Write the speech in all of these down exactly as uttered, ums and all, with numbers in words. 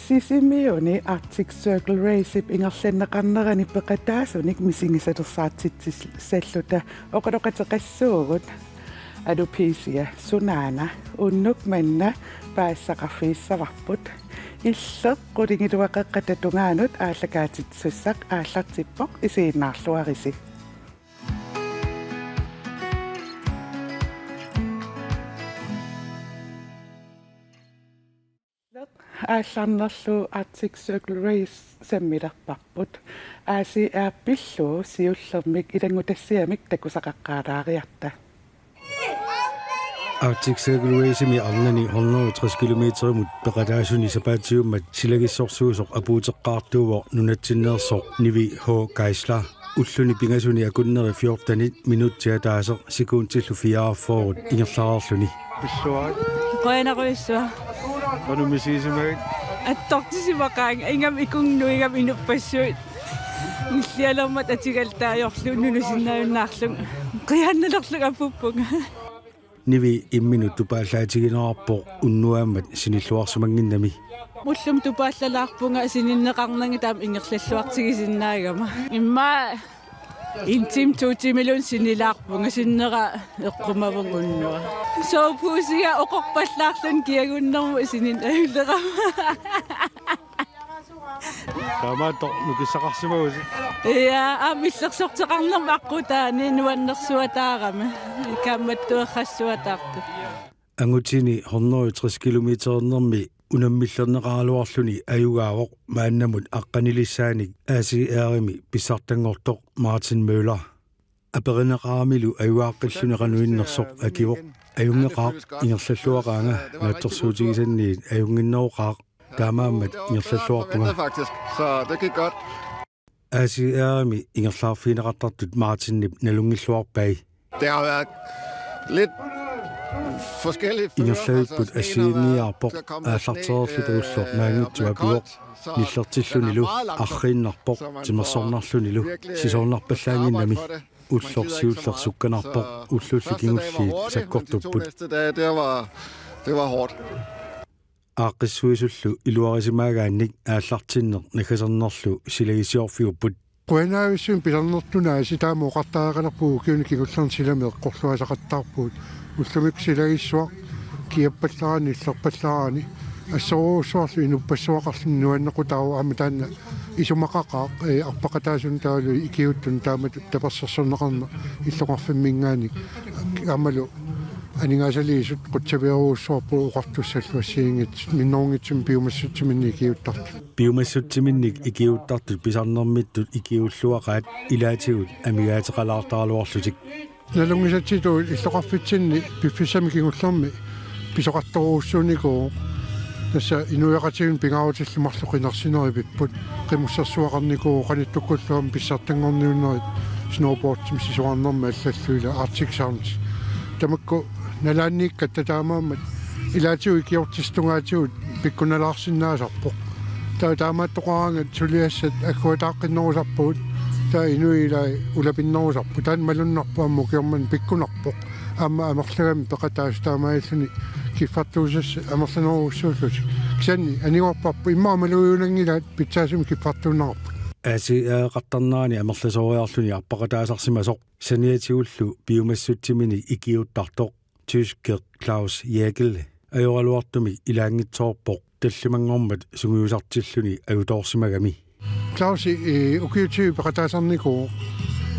Sisimiuni Arctic Circle Race-ip ingerlanneqarnerani peqataasunik misigisalersaarutissalluta oqaloqateqassuugut. Alopecia sunaana unnuk manna paasisaqarfigissavarput. Illeq qulingiluaqeqqata tungaanut aallakaatitsisussaq aallartippoq, isiginnaarluarisi. Aallarnerlu Arctic Circle Race sammilerparput. A C R pillugu siullermik ilanngutassiamik takusaqaqqaalaariarta. Arctic Circle Race-imi arnani hundrede og tres kilometerimut peqataasuni sapaatiummat silagissorsuusoq apuuteqqaartuuvoq nunatsinneersoq Nivi H. Geisler. Ulluni pingasuni akunneri fjortenit minutsit ataaseq sekundillu fireogfyrre ingerlareerluni. Pilluarit. Qujanarujussuaq. Qanoq misigisimagit? Attortisimaqaanga, ingammik ikunngilanga, ingammik inuppassuit. Nillialermat atugaluta ajorlugu nunusinnaajunnaarlunga. Qiannalerlunga apuppunga. Nivi imminut tupaallaatigineqarpoq unnuaammat sinilluarsimannginnami. Ullumi tupaallalaarpunga sininneqarnanga taama ingerlalluartigisinnaagama. Immaqa en time, to tiimiluunniit sinilaarpunga, sinnera eqqumavunga unnuaq. Soveposea oqorpallaarlunga kiagunnermut sininneqarama. Taamaattoq nukissaqarsimavusi. Ja, aamma illersorteqarnermut aqqutaani nuannersuataarami. Kaammattueqqassuataartut. Angutini hundrede og tres kilometerernermi unammillerneqaraluarluni ajugaavoq maannamut aqqanilissaanik A C R-imi pissartanngortoq Martin Møller. Aperineqaramilu ajugaaqqilluni qanoq innersoq akivoq. Ajunngeqaaq, ingerlalluaqaanga, naatsorsuutigisanniit ajunnginneroqaaq, taamaammat ingerlalluarpunga. Faktisk, så det gik godt. A C R-imi ingerlaarfigineqartartut Martinip nalunngilluarpai. Det har været lidt forskelligt før, Ingerlavipput altså, assigiinngiiaarpoq, aallartereerluta ulloq naanngitsup apivoq, nillertillunilu, arriinnarpoq, timersornarlunilu, sisoornarpallaannginnami, ulloq siulleq sukkanarpoq, ullulli kingulliit sakkortupput. Næste dag, det var, det var hårdt. Aaqqissuisullu iluarisimaagaannik aallartinneq naggasernerlu silagissiorfiupput. Qujanarujussuaq pisarnertut aasiit taama oqartariaqalerpugut ukiuni kingullerni silami eqqorluasaqattaarpugut. Ullumikkut silagissuaq kiappallaraanni illerpallaraanni assorujussuarlu inuppassuaqarluni nuannequtaavoq aamma taanna isumaqaqaaq, ee, arpaqataasuni taavalu ikiuuttuni taamatut tapersersorneqarneq illoqarfimminngaanniit aammalu aningaasaliisut qutsavigerujussuarput oqartussallu assigiinngitsut minnerunngitsumik piumassutsiminnik ikiuuttartut. Piumassutsiminnik ikiuuttartut pisarnermittut ikiuulluaqaat ilaatigut amigaateqalaartaraluarlutik. Nalunngisatsitut illoqarfitsinni piffissami kingullermi pisoqartorujussuunikuuvoq. Tassa inuiaqatigiinni pingaarutillu marluk qinersinerit ipipput. Qimussersuaqarnikuuvoq qanittukkullu aamma pissartanngorniunnerit snowboardimik sisorarnermik allallu ila Arctic Sounds. Tamakku nalaanniikkatta taamaammat ilaatigut ikiortissat tungaatigut pikkunalaarsinnaasarpoq. Taava taamaattoqaraangat suliassat agguataaqqinnerusarpagut, taava inuit ilaat ulapinnerusarput. Taanna malunnarpoq aamma ukioq manna pikkunarpoq. Aamma amerlagami peqataasut taamaalilluni kiffartuusassat amerlanerujussuullutik. Kisianni anigorparput immaqa maluginianngilaat pitsaasumik kiffartuunneqarput. A C R-eqartarnerani amerlasooriarluni arpaqataasarsimasoq saniatigullu piumassutsiminik ikiuuttartoq tyske Klaus Jägel ajoraluartumik ilaanngitsoorpoq tallimanngormat sungiusartilluni ajutoorsimagami. Klausi, ee, ukiut tyve peqataasarnikuuvoq.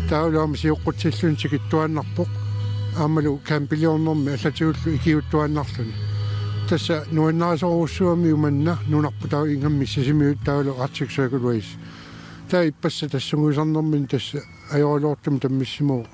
Taavalu aamma sioqqutsilluni tikittuaannarpoq. Aammalu campiliornermi allatigullu ikiuuttuaannarluni. Tassa nuannarisorujussuuvoq manna nunarput taava ingammik Sisimiut taavalu Arctic Circle Race. Taava ippassaq tassa sungiusarnermini tassa ajoraluartumik tammissimavoq,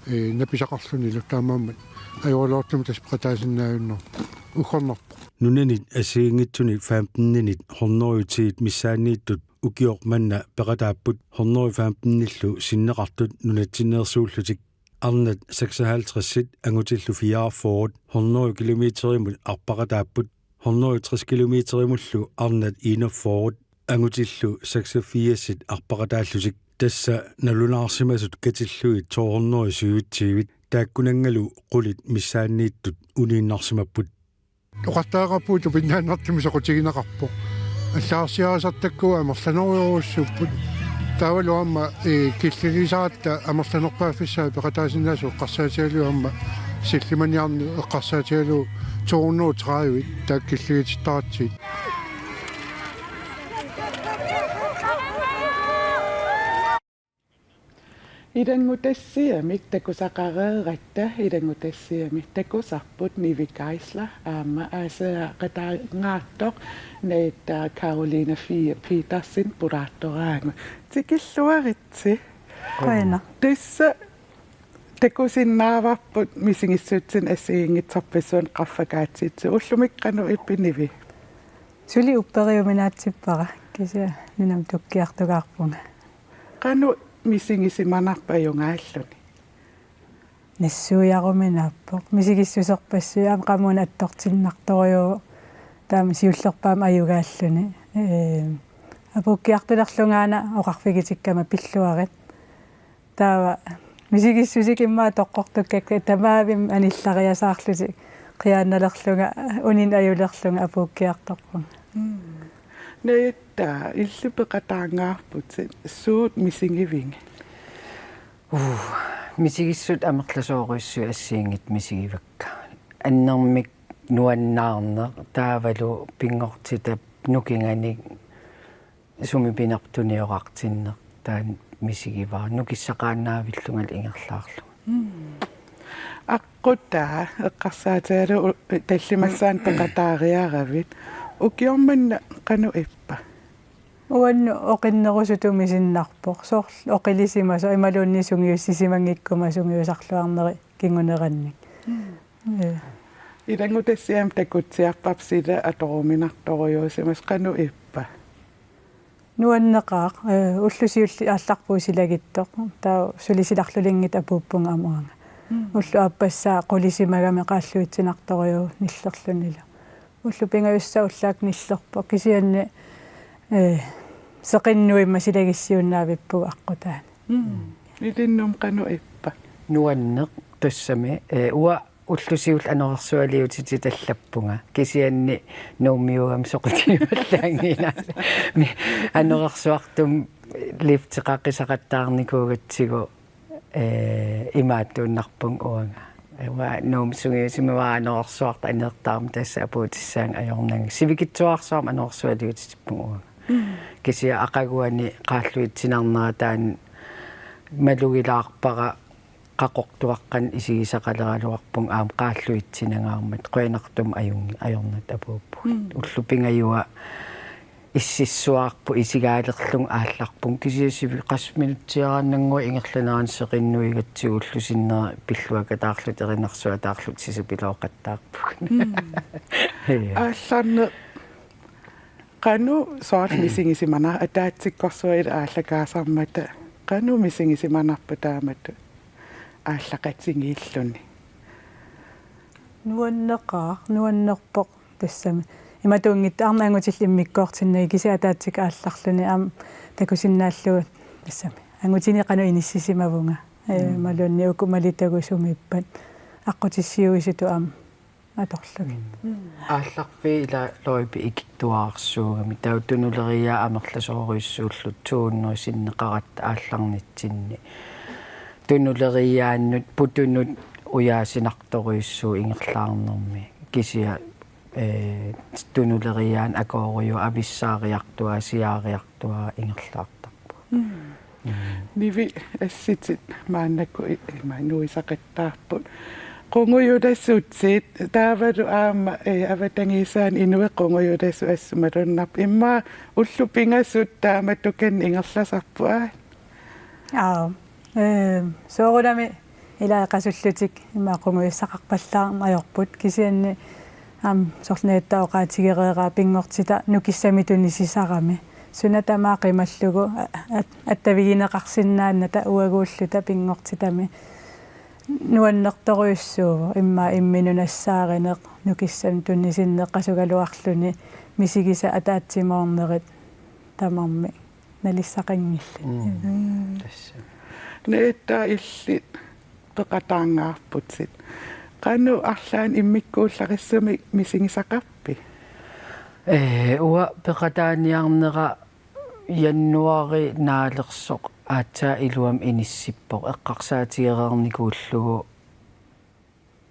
ee, napisaqarlunilu taamaammat ajoraluartumik tassa peqataasinnaajunnaarpoq. Uggornarpoq. Nunanit assigiinngitsunit femteninit hundrede og ti missaanniittut ukioq manna peqataapput hundrede og femtenillu sinneqartut nunatsinneersuullutik. Arnat seksoghalvtredsit angutillu fireogfyrret hundrede kilometerimut arpaqataapput, hundrede og tres kilometerimullu arnat enogfyrret angutillu seksogfirsit arpaqataallutik. Tassa nalunaarsimasut katillugit to hundrede og syvogtyvit taakkunanngalu qulit missaanniittut uniinnarsimapput. Oqartariaqarpugut tupinnaannartumik soqutigineqarpoq. Allagarsiarisartakkagut amerlanerujorujussuupput. Taavalu aamma, ee, killigisaratta amerlanerpaaffissaa peqataasinnaasoq eqqarsaatigalugu aamma sillimaniarneq eqqarsaatigalugu to hundrede og tredive taakku killigitittaratsigit. Ilanngutassiamik takusaqareeratta ilanngutassiami takusarput Nivi Geisler aamma aasiaqataangaartoq Natta Karoline Fie Petersen pulaartoraagut. Tikilluaritsi. Qujanaq. Tassa takusinnaavarput misigissutsinnik assigiinngitsorpassuarnik qaffakaatsitsigut. Ullumikkut qanoq ippi, Nivi? Suli upperiuminaatsippara, kisianni nunamut tukkiartugaarpunga. Qanoq misigisimanarpa ajugaalluni? Nassuiaruminaappoq. Misigissuserpassuit aamma qamuuna attortinnartorujuuvoq. Taama siullerpaamik ajugaalluni. Ee, apuukkiartulerlungaana oqarfigitikkama pilluarit. Taava misigissuseq immaqa toqqortukkakka tamavimmik anillariasaarlutik qiaannalerlunga uninnga ajulerlunga apuukkiartorpunga. Mm. Natta, illit peqataangaarputit, suut misigivigit? Uh, misigissut amerlasoorujussuit assigiinngitsut misigivakka. Annermik nuannaarneq taavalu pinngortitap nukinganik sumi pinerpoq tuniorartinneq taanna misigivara, nukissaqaannaavillungalu ingerlaarlunga. Mm. Aqqutaa eqqarsaatigalugu tallimassaanik peqataariaravit. Ukioq manna qanoq ippa? Uannut oqinnerusutut misinnarpoq. Soorlu oqilisimasoq imaluunniit sungiussisimanngikkumasoq sungiusarluarneri kingunerannik. Mm. Ee. Ilanngutassiami takutsiarparput sila atoruminartorujuusimasoq, qanoq ippa? Nuanneqaaq, ee, ulloq siulleq aallarpugut silagittoq. Taava suli silarlulinngitsoq apuuppunga aamma uanga. Mm. Ulloq aappassaa qulisimagami qaarluitsinartorujuuvoq nillerlunilu. Ullut pingajussaat ullaakkut nillerpoq. Kisianni, ee, seqinnuimmat silagissiuinnaavippugut aqqutaani. Mm. Ilinnut qanoq ippa? Nuanneq tassami, ee, uanga ulloq siulleq anorersualiutitit allappunga. Kisianni Nuummiuugami soqutigivallaanngilaat. Mi-, anorersuartumik lifteqaqisaqattaarnikuugatsigu, ee, imaattuinnarpunga uanga. Uanga Nuummut sungiusimavara anorersuartut aneertarami tassa apuutissaanga ajornanga. Sivikitsuararsuarmik anorersualiutitippunga uanga. Mm. Kisianni aqaguani qaarluitsinarnera taanna malugilaarpara qaqortuaqqanik isigisaqaleraluarpunga aamma qaarluitsinangaarmat qujanartumik ajungi-, ajornata apuuppugut. Mm. Ullut pingajua ississuarput isigaalerlunga aallarpunga kisianni sivi-, qassit minutsiaraannannguaq ingerlanerani seqinnuigatsigu ullup sinnera pilluakataarluta erinarsuataarluta sisapilooqattaarpugut. Mm. Ja. Aallarneq qanoq soorlu misigisimanar-, ataatsikkorsuaq ilaa aallakaasarmata qanoq misigisimanarpa taamatut aallaqatigiilluni? Nuanneqaaq, nuannerpoq tassami. Imatuunngitsoq arnat angutillit immikkoortinnagit kisianni ataatsikkut aallarluni aamma takusinnaallugu tassami. Angutini qanoq inissisimavunga. Ee, mm, imaluunniit uku malitagut sumiippat. Aqqutissiuisutut aamma atorlugit. Mm. Aallarfii ila Loipi ikittuararsuugami. Taava tunuleriiaat amerlasoorujussuullutik to hundrede sinneqaratta aallarnitsinni. Tunuleriiaannut putunut ujaasinartorujussuuvoq ingerlaarnermi. Kisianni, ee, tunuleriiaaneq akorujuuvoq avissaariartuaa, siaariartuaa ingerlaartarpugut. Mm. Mm. Nivi, assitit maannakkut i-, ima nuisaqattaarput. Qungujulasutit, taavalu aamma, ee, avatangiisaani inuit qungujulasut assut malunnarput. Immaqa ullut pingasut taamatukannik ingerlasarput, aa? Aa, ee, soorunami ilaa qasullutik immaqa qungujussaqarpallaarneq ajorput, kisianni aamma soorlu Natta oqaatigereeraa pinngortitaq nukissamik tunisisarami. Suna tamaat qimallugu a-, a-, attavigineqarsinnaanata uaguulluta pinngortitami. Nuannertorujussuuvoq immaqa imminut nassaarineq, nukissamik tunisinneq qasugaluarluni, misigisat ataatsimoornerit tamarmik nalissaqanngillat. Mm. Mm. Tassa. Natta, illit peqataangaarputit. Qanoq arlaannik immikkuullarissumik misigisaqarpit? Ee, uanga peqataaniarnera januaari naalersoq aatsaat iluamik inissippoq, eqqarsaatigereernikuullugu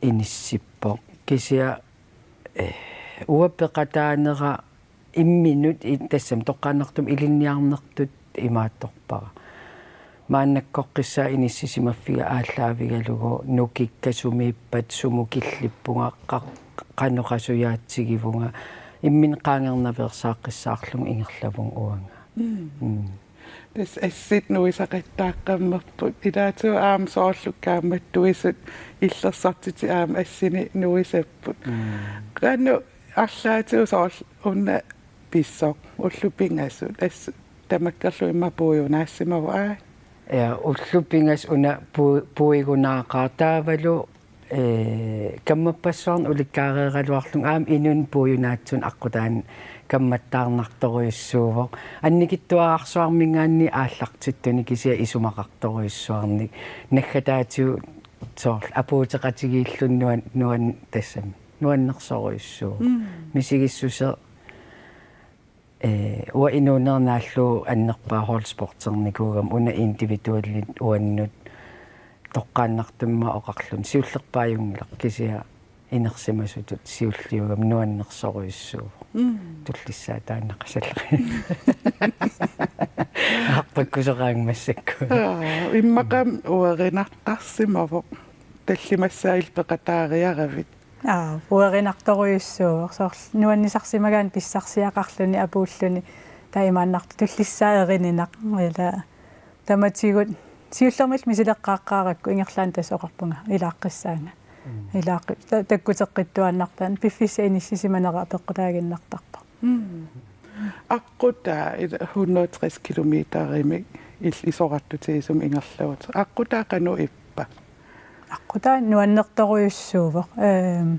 inissippoq. Kisianni, ee, uanga peqataanera imminut i-, tassami toqqaannartumik ilinniarnertut imaattorpara. Maannakkoqqissaaq inissisimaffiga aallaavigalugu nukikka sumiippat, sumut killippunga, qa-, qanoq qasujaatsigivunga, imminut qaangernaveersaaqqissaarlugu ingerlavunga uanga. Mm. Mm. Tassa assit nuisaqattaaqqammerput. Ilaatigut aamma soorlu kaammattuisut illersortitik aamma assini nuisapput. Mm. Qanoq arlaatigut soorlu una pisoq, ullut pingasut, assut tamakkerlugu immaqa puigunaassimavugut, aa? Ja, ullut pingasut una pu-, puigunaaqaaq taavalu, ee, kammappassuarnik ulikkaareeraluarlunga aamma inunnut puigunaatsutut aqqutaani kammattaarnartorujussuuvoq. Annikitsuararsuarminngaanniit aallartittunik kisianni isumaqartorujussuarnik. Naggataatigut soorlu apuuteqatigiilluni nuan-, nuan-, tassami nuannersorujussuuvoq. Mm. Misigissuseq, ee, uanga inuunera naallugu annerpaaq holdsporternikuugama una individualit uannut toqqaannartumik oqarluni siullerpaajunngilaq, kisianni inersimasutut siulliugama nuannersorujussuuvoq. Mm. Tullissaataannaqasalerlugu. Arpakkusoqaanga massakkut. Aa, immaqa uerinartarsimavoq. Tallimassaat illit peqataariaravit. Aa, uerinartorujussuuvoq. Soorlu nuannisarsimagaanni pissarsiaqarluni apuulluni. Taamaannartoq tullissaat erininaq. Ila tamatigut siullermillu misileqqaaqqaarakku ingerlaannaq tassa oqarpunga ilaaqqissaanga. Mm. Ilaaqqi-, ta-, takkuteqqittuaannartarami piffissap inissisimanera apeqqutaaginnartarpoq. Mm. Aqqutaa ila hundrede tres kilometerimik il-, isorartutigisumik ingerlavutit. Aqqutaa qanoq ippa? Aqqutaa nuannertorujussuuvoq. Ehm,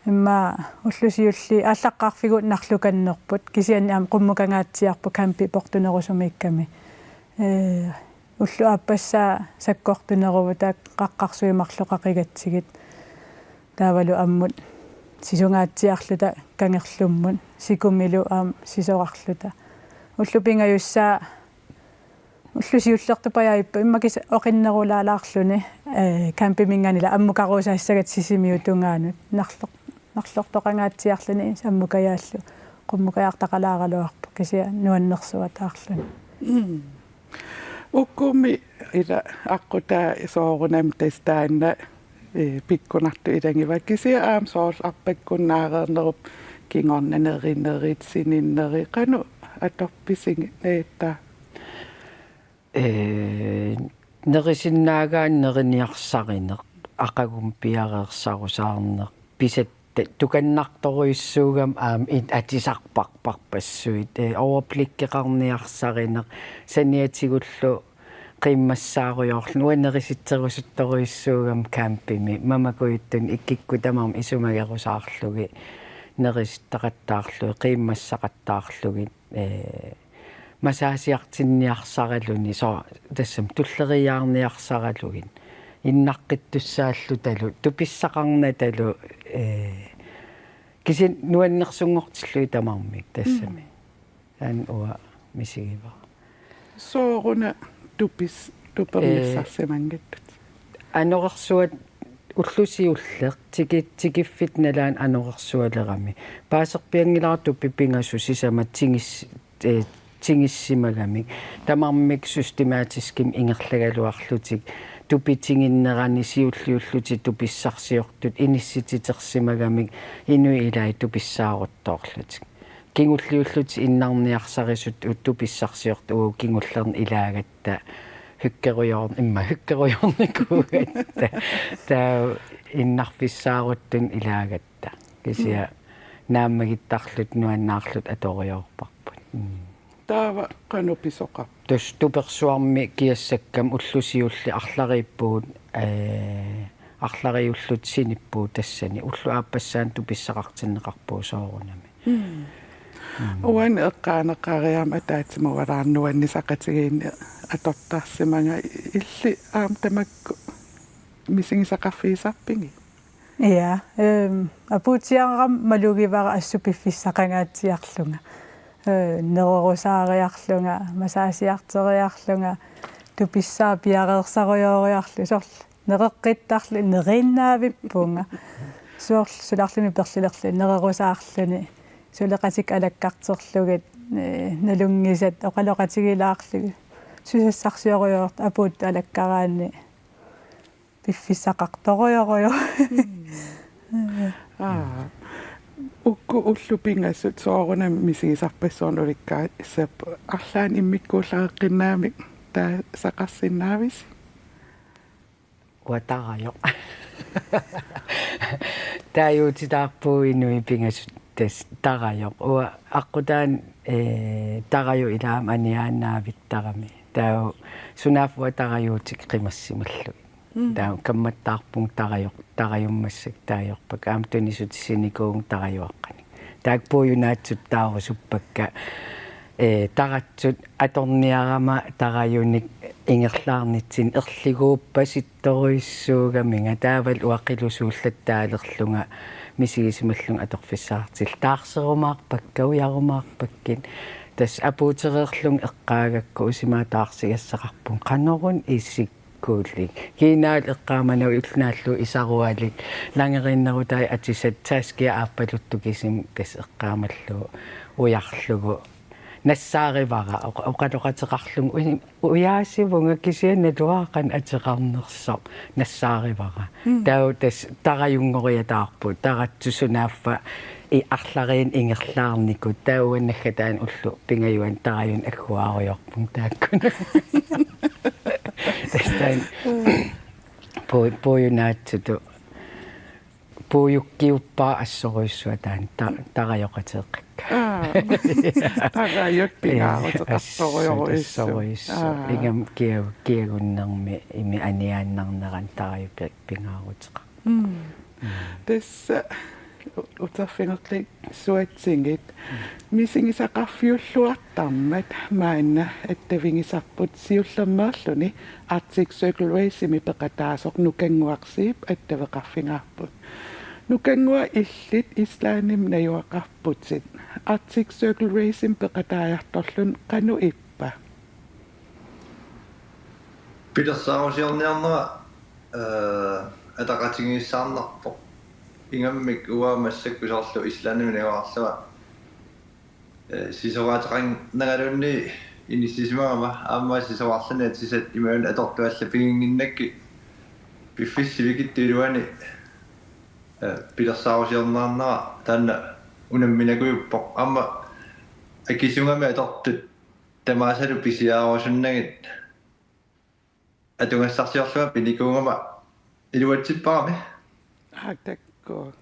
immaqa ullut siulliit aallaqqaarfigut narlukannerput. Kisianni aamma qummukangaatsiarput campi portunerusumiikkami. Ee, ullut aappassaat sakkortuneruvugut qaqqarsuit marluk qaqigatsigit. Taavalu ammut sisungaatsiarluta kangerlummut, sikumilu aamma sisorarluta. Ullut pingajussaat, ullut siullertut pajaippa, immaqa kisianni oqinnerulaalaarluni, ee, campiminngaanniit ila ammukaruusaassagatta Sisimiut tungaanut. Narloq-, narlortoqangaatsiarluni ammukajaallu, qummukajaartaqalaaraluarpoq, kisianni nuannersuataarluni. Mm. Ukumi ila aqqutaa soorunami tassa taanna, ee, pikkunartoq ilagivaat, kisianni aamma soorlu arpakkunnaareernerup kingorna nerinerit, sininnerit, qanoq atorpisigit, Neeta? Ee, nerisinnaagaanni neriniarsarineq, aqagumut piareersarusaarneq, pisatta tukannartorujussuugami aamma in-, atisarparparpassuit, ee, overblikkeqarniarsarineq, saniatigullu qiimmassaarujoorluni, uanga nerisitserusuttorujussuugami campimi, mamakujuttunik kikkut tamarmik isumagerusaarlugit, nerisittaqattaarlugit, qiimmassaqattaarlugit, ee, masaasiartinniarsaraluni, so-, tassami tulleriiaarniarsaralugit, innaqqittussaallutalu, tupissaqarnatalu, ee, kisianni nuannersunngortillugit tamarmik tassami. Mm. Taanna uanga misigivara. Sooruna tupis-, tupernassarsimanngittut? Ee, anorersuat ulloq siulleq tiki-, tikiffitta nalaani anorersualerami. Paaserpianngilara tupi pingasut sisamat tingis-, ee, tingissimagamik. Tamarmik systematiskimik ingerlagaluarlutik. Tupi tinginnerani siulliullutik tupissarsiortut inissititersimagamik inuit ilaat tupissaaruttoorlutik. Kingulliullutik innarniarsarisut ut-, tupissarsiortut uagut kingullerni ilaagatta hyggerujoor-, immaqa hyggerujoornikuugatta. Taava innarfissaaruttunik ilaagatta. Kisianni Mm. naammagittarlutik nuannaarlutik atorujoorparput. Mm. Taava qanoq pisoqarpa? Tassa tupersuarmi kiassakkami ulloq siulleq arlariippugut, ee, arlariullutik sinippugut tassani. Ulloq aappassaani tupissaqartinneqarpugut soorunami. Mm. Mm. Uani eqqaaneqariarama ataatsimoorlaarneq nuannisaqatigiinneq atortarsimanga, illit aamma tamakku misigisaqarfigisarpigit? Ja, ehm, apuutiarama malugivara assut piffissaqangaatsiarlunga. Eh, nererusaariarlunga, massagiarteriarlunga, tupissaa piareersarujooriarlunga, soorlu nereqqittarlunga, neriinnaavippunga. Soorlu sularluni perlilerluni, nererusaarluni, suleqatikka alakkarterlugit, eh, nalunngisat oqaloqatigilaarlugit. Susassarsiorujoortoq apuuttut alakkaraanni piffissaqartorujorujoq. Aa. Uku ullut pingasut soorunami misigisarpassuarnik ulikkaassapput. Arlaannik immikkuullareqqinnaamik taasaqarsinnaavisi? Uanga tarajoq. Taaguutitaarpugut inuit pingasut tassa tarajoq. Uanga aqqutaani, eh, tarajuk ilaamik aniaannavittarami. Taava sunaaffa uanga tarajuutikka qimassimallugit. Mm. Taava kammattaarpunga tarajoq, tarajummassuk taajorpakka. Aamma tunissutissarnikuuvunga tarajuaqqanik. Taakku puiunaatsuttaarusuppakka, eh, taratsut atorniarama tarajunik ingerlaarnitsinni erliguuppasittorujussuugaminga taavalu uanga qilusuullattaalerlunga misigisimallunga atorfissaqartillugu taarserumaarpakka, ujarumaarpakkit. Tassa apuutereerlunga eqqaagakku usimaataarsigassaqarpunga qanoruna isik- kuulli. Kiinaalu eqqaamanagu ulloq naallugu isarualik. Langeriinnerutai atisat taskia aappaluttoq kisimi tassa eqqaamallugu ujarlugu. Nassaarivara oq-, oqaloqateqarlunga uj-, ujaasivunga kisianni naluara qanoq ateqarnersoq nassaarivara. Mm. Taava tassa tarajunngorijataarput taratsut sunaaffa i arlariinnik ingerlaarnikut taava uanga naggataani ullut pingajuanni tarajunik agguaarujoorpunga taakkua. Tassa taanna puu-, puiunaatsutut puiukkiuppara assorujussuaq taanna ta-, tarajoqateeqqikka. Aa. Tarajuk pingaaruteqartorujorujussuaq. Assorujussuaq. Aa. Ingammik kia-, kiagunnermi imi aniaannarnerani tarajuk pi-, pingaaruteqarpoq. Mm. Tassa uterfigeqqissuatsigit misigisaqarfiulluartarmat maanna attavigisarput siullermeerluni Arctic Circle Race-imi peqataasoq Nukannguaq Zeeb attaveqarfigaarput. Nukannguaq illit Islandimi najugaqarputit. Arctic Circle Race-imi peqataajartorluni qanoq ippa? Pilersaarusiorniarnera, eh, ataqatigiissaarnarpoq. Ingammik uanga massakkut soorlu Islandimi najugaqarlunga, eh, sisoraateqarnangaluunniit inissisimagama aamma sisorarluni atisat imaluunniit atortut allapiginnginnakkit piffissap sivikitsup iluani, eh, pilersaarusiorniarnera taanna unamminakujuppoq. Aamma akisugami atortut tamaasalu pisiarusunnagit atugassarsiorlunga pinikuugama iluatsipparami. Aa, takuuk.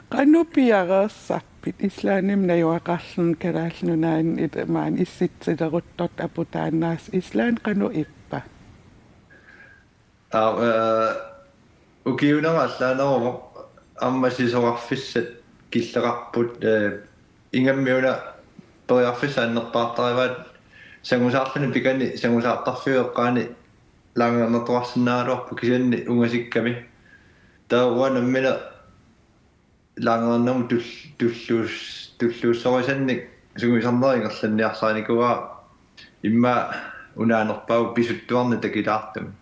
Qanoq piareersarpit Islandimi najugaqarluni Kalaallit Nunaanni it-, maani issitsileruttortut aputaannaasut Island qanoq ippa? Aa, eh, ukiunera allaaneruvoq aamma sisorarfissat killeqarput, eh, ingammik una periarfissaq annerpaartarivaat sangusaarluni pikani sangusaartarfiup eqqaani laangernertuarsinnaagaluarpoq kisianni ungasikkami. Taava uanga nammineq laangernermut tul-, tulluus-, tulluussorisannik sungiusarneq ingerlanniarsarinikuuara immaqa unaanerpaavoq pisuttuarneq takilaartumik.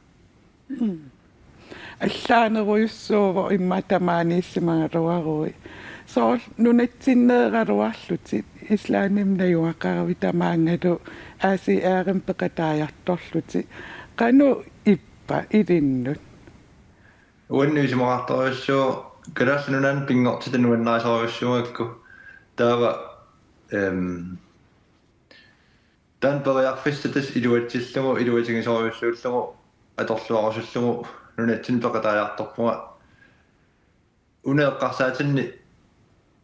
Mm. Allaanerujussuuvoq immaqa tamaaniissimagaluaruit. Soorlu nunatsinneeraluarlutit Islandimi najugaqaruit tamaangalu A C R-imi peqataajartorlutit. Qanoq ippa ilinnut? Uannut isumaqartorujussuuvoq Kalaallit Nunaanni pinngortitaq nuannarisorujussuugakku. Taava, ehm, taanna periarfissaq tassa iluatsillugu, iluatigisorujussuullugu, atorluarusullugu nunatsinni peqataajartorpunga. Una eqqarsaatinni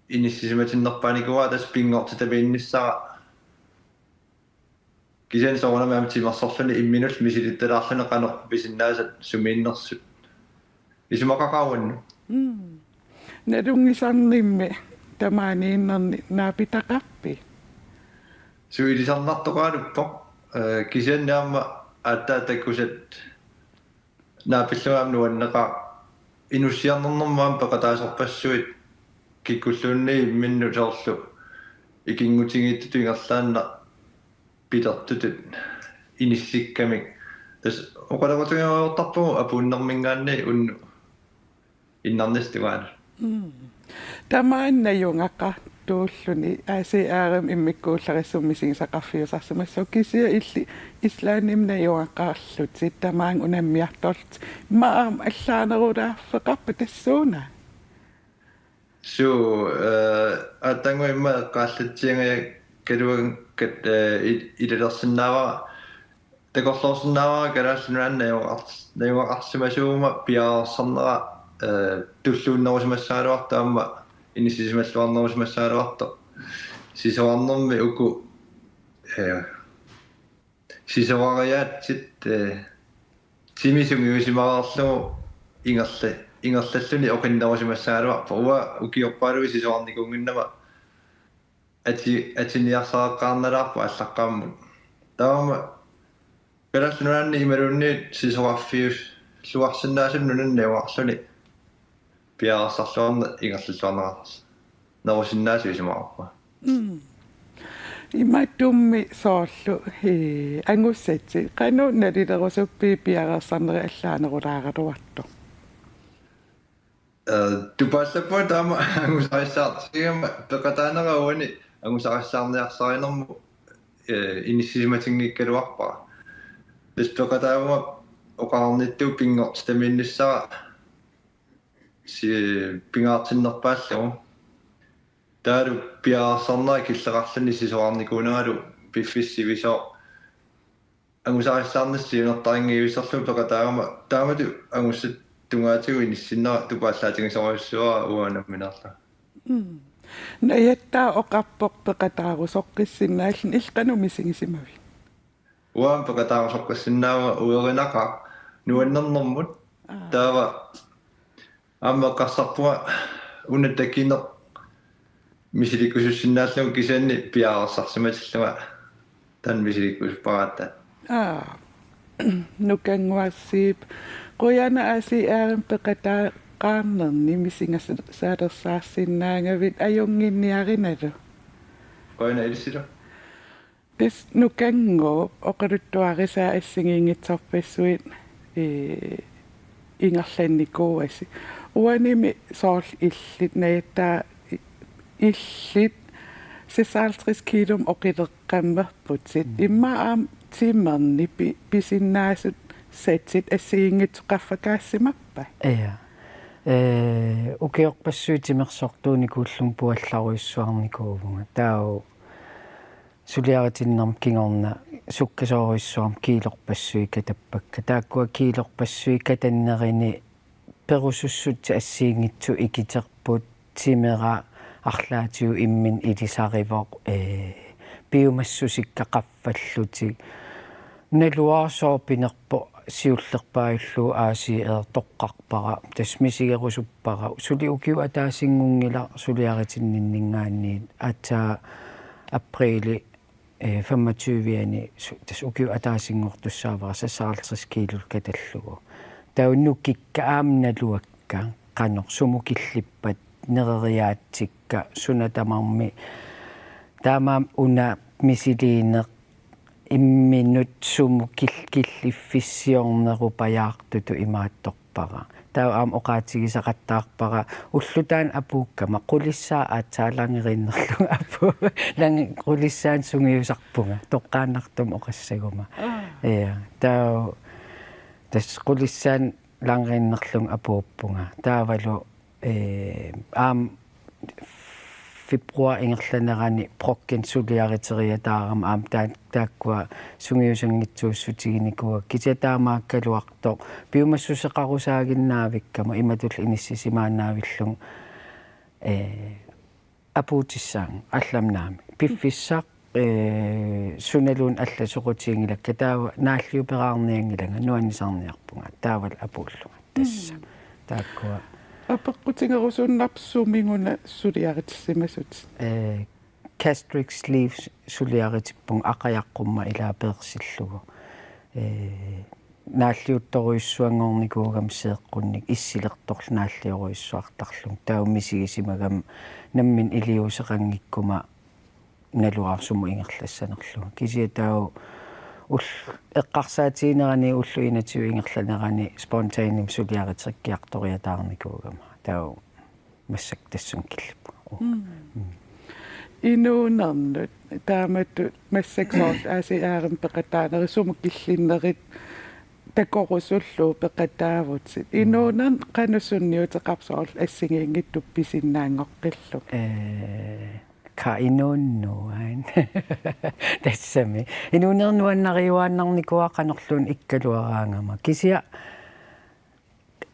inissisimatinnerpaanikuuara tassa pinngortitamiinnissara. Kisianni soorunami aamma timersorluni imminullu misilittalaarluni qanoq pisinnaasat sumiinnersut. Isumaqaqaaq uannut. Mm. Nalunngisarnimmi tamaaniinnerni naapitaqarpit? Suu, ilisarnartoqarpoq, eh, kisianni aamma aatsaat takusat naapillunga aamma nuanneqaaq inussiarnernermut aamma peqataasorpassuit kikkulluunniit imminnut soorlu ikinngutigiittutut ingerlaannaq pilertutut inissikkamik. Tassa oqaloqatigiuartarpugut apuunnermiingaanniit unnuk innarnissat tungaanut. Mm. Tamaani najugaqartuulluni A C R-imi immikkuullarissumik misigisaqarfiusarsimassooq, kisianni illit Islandimi najugaqarlutit tamaani unammiartorlutit. Immaqa aamma allaanerulaarfeqarpa tassuuna? Suu, eh, aatsaannguaq immaqa eqqaallatsiangajakkaluakkat, eh, il-, ilalersinnaavara, takorloorsinnaavara Kalaallit Nunaanni najugaqars-, najugaqarsimasuuguma piareersarnera, eh, tulluunnerusimassagaluartoq aamma inissisimalluarnerusimassagaluartoq. Sisorarnermi uku, eh, sisorariaatsit, eh, timi sungiusimareerlugu ingerla-, ingerlalluni oqinnerusimassagaluarpoq. Uanga ukiorpaaluit sisorarnikuunnginnama ati-, atiniarsareqqaarnalaarpoq aallaqqaammut. Taava aamma Kalaallit Nunaanni imaluunniit sisorarfiulluarsinnaasunut nunanut najugaqarluni piareersarluarneq ingerlalluarneqarnersimasoq. Nerusinnaasut isumaqarpunga. Mm. Imatut soorlu, eh, angusatsit qanoq nalilerusuppigit piareersarneri allaanerulaaraluartoq? Eh, tupaallappunga taama angusarissaartigigama peqataanera uani angusarissaarniarsarinermut, eh, inissisimatinngikkaluarpara. Tassa peqataaguma oqarnittut pinngortitamiinnissara si-, pingaartinnerpaallugu. Taavalu piareersarnera killeqarluni sisorarnikuuneralu piffissaq sivisooq angusarissaarnissaq siunertarinngivissorlugu peqataagama taamatut angusassat tungaatigut inissinnera tupaallaatigisorujussuuara uanga nammineerlunga. Mm. Najattaaq oqarpoq peqataarusoqqissinnaalluni, illit qanoq misigisimavit? Uanga peqataarusoqqissinnaavunga uerinaqaaq nuannernermut. Aa. Taava aamma eqqarsarpunga una takineq misilikkusussinnaallugu kisianni piareersarsimatillunga taanna misilikkusuppara aatsaat. Aa. Nukannguarsiip. Qujanaq A C R-imi peqataaqarnerni misigisalersaarsinnaagavit, ajunnginniarinalu. Qujanaq ilissilu. Tassa Nukannguup oqaluttuarisaa assigiinngitsorpassuit, eh, ingerlannikuuasi. Uanimi soorlu illit najattaaq i-, illit seksoghalvtreds kiilomik oqileqqammerputit. Mm. Immaqa aamma timerni pi-, pisinnaasut satsit assigiinngitsut qaffakaassimappata? Ja. Eh, ukiorpassuit timersortuunikuullunga puallarujussuarnikuuvunga. Taava suliaritinnermut kingorna sukkasoorujussuarmik kiilorpassuit katappakka. Taakkua kiilorpassuit katannerini perusussutsit assigiinngitsut ikiterput, timera arlaatigut imminut ilisarivoq, ee, piumassusikka qaffallutik. Naluara sooq pinerpoq siullerpaajullugu A C R toqqarpara. Tassa misigerusuppara. Suli ukiup ataasinngorlunngilaq suliaritinninninngaanniit, aatsaat apriili, eh, femogtyve-ani su-, tassa ukiup ataasinngortussaavara seksoghalvtreds kiilollu katallugu. Taava nukikka aamma naluakka qanoq sumut killippat nereriaatsikka suna tamarmi. Taamaammat una misiliineq imminut sumut kil-, killiffissiornerupajaartutut imaattorpara. Taava aamma oqaatigisaqattaarpara ulloq taanna apuukkama, qulissaaq aatsaat langeriinnerlunga apu-, lange-, qulissaanut sungiusarpunga, toqqaannartumik oqassaguma. Aa. Ja, taava tassa qulissaanut langeriinnerlunga apuuppunga. Taavalu, eh, aamma februar ingerlanerani Brocken suliariteriataarama aamma taa-, taakkua sungiusanngitsuussutiginikuuakka. Kisianni taamaakkaluartoq piumassuseqarusaaginnaavikkama imatullu inissisimaannaavillunga, eh, apuutissaanga allamik naamik. Piffissaq, eh, sunaluunniit allat soqutiginngilakka, taava naalliuperaarnianngilanga, nuannisarniarpunga taavalu apuullunga tassa. Mm. Taakkua. Apeqqutigerusunnarpoq sumiguna suliaritissimasutit? Eh, gastric sleeve suliaritippunga, aqajaqqumma ilaa peersillugu. Eh, naalliuttorujussuanngornikuugami seeqqunnik issilertorlu naalliorujussuartarlunga. Taava misigisimagami nammineq iliuuseqanngikkuma naluara sumut ingerlassanerlunga. Kisianni taava ul-, eqqarsaatiginerani ullut enogtyve ingerlanerani spontanimik suliariterikkiartoriataarnikuugama. Taava massakkut tassunga killippunga. Mm. Mm. Inuunernut taamatut massakkut soorlu A C R-imi peqataanerit sumut killinnerit takorusullugu peqataavutit. Inuunernut qanoq sunniuteqarpa soorlu assigiinngitsut pisinnaanngoqqillugit? Eh, ka inuunnuaat. Tassami. Inuunernut nuannariuaannarnikuuara qanorluunniit ikkaluaraangama. Kisianni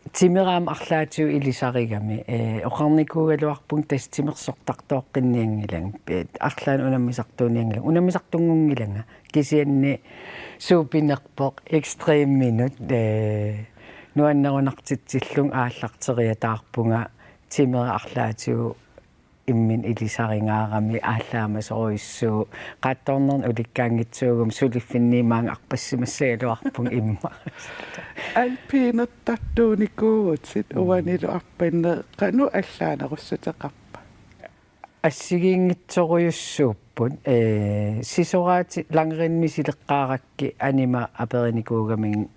timera aamma arlaatigut ilisarigami, eh, oqarnikuugaluarpunga tassa timersortartooqqinnianngilanga, eh, arlaannik unammisartuunianngilanga, unammisartunngunngilanga, kisianni suupinerpoq ekstreminut, eh, nuannerunartitsillunga aallarteriataarpunga timera arlaatigut imminut ilisarigaarami aallaamasoorissuuvoq, qaattoornernik ulikkaanngitsuuguma suliffinniit maanga arpassimassagaluarpunga immaqa. Alpinertartuunikuuvutit uanilu arpanneq qanoq allaanerussuteqarpa? Assigiinngitsorujussuupput, eh, sisoraatit langrendileqqaarakkit anima aperinikuugaminnga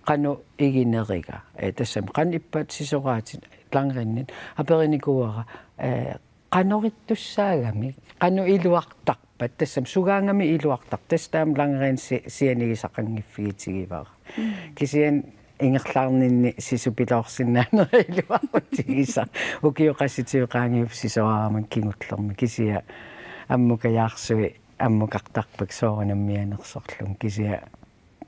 qanoq igineriga. Eh, tassami qanoq ippat sisoraatit langrendit aperinikuuara, eh, qanoq ittussaagamik, qanoq iluartarpat, tassami sugaangamik iluartarpat, tassa taama langrensi-, sianigisaqanngiffigitigivaat. Mm. Kisianni ingerlaarninni sisupiloorsinnaanera iluarutigisara. Ukiut qassit qaangiupput sisoraarama kingullermi, kisianni ammukajaarsui ammukartarpakka soorunami mianersorlunga, kisianni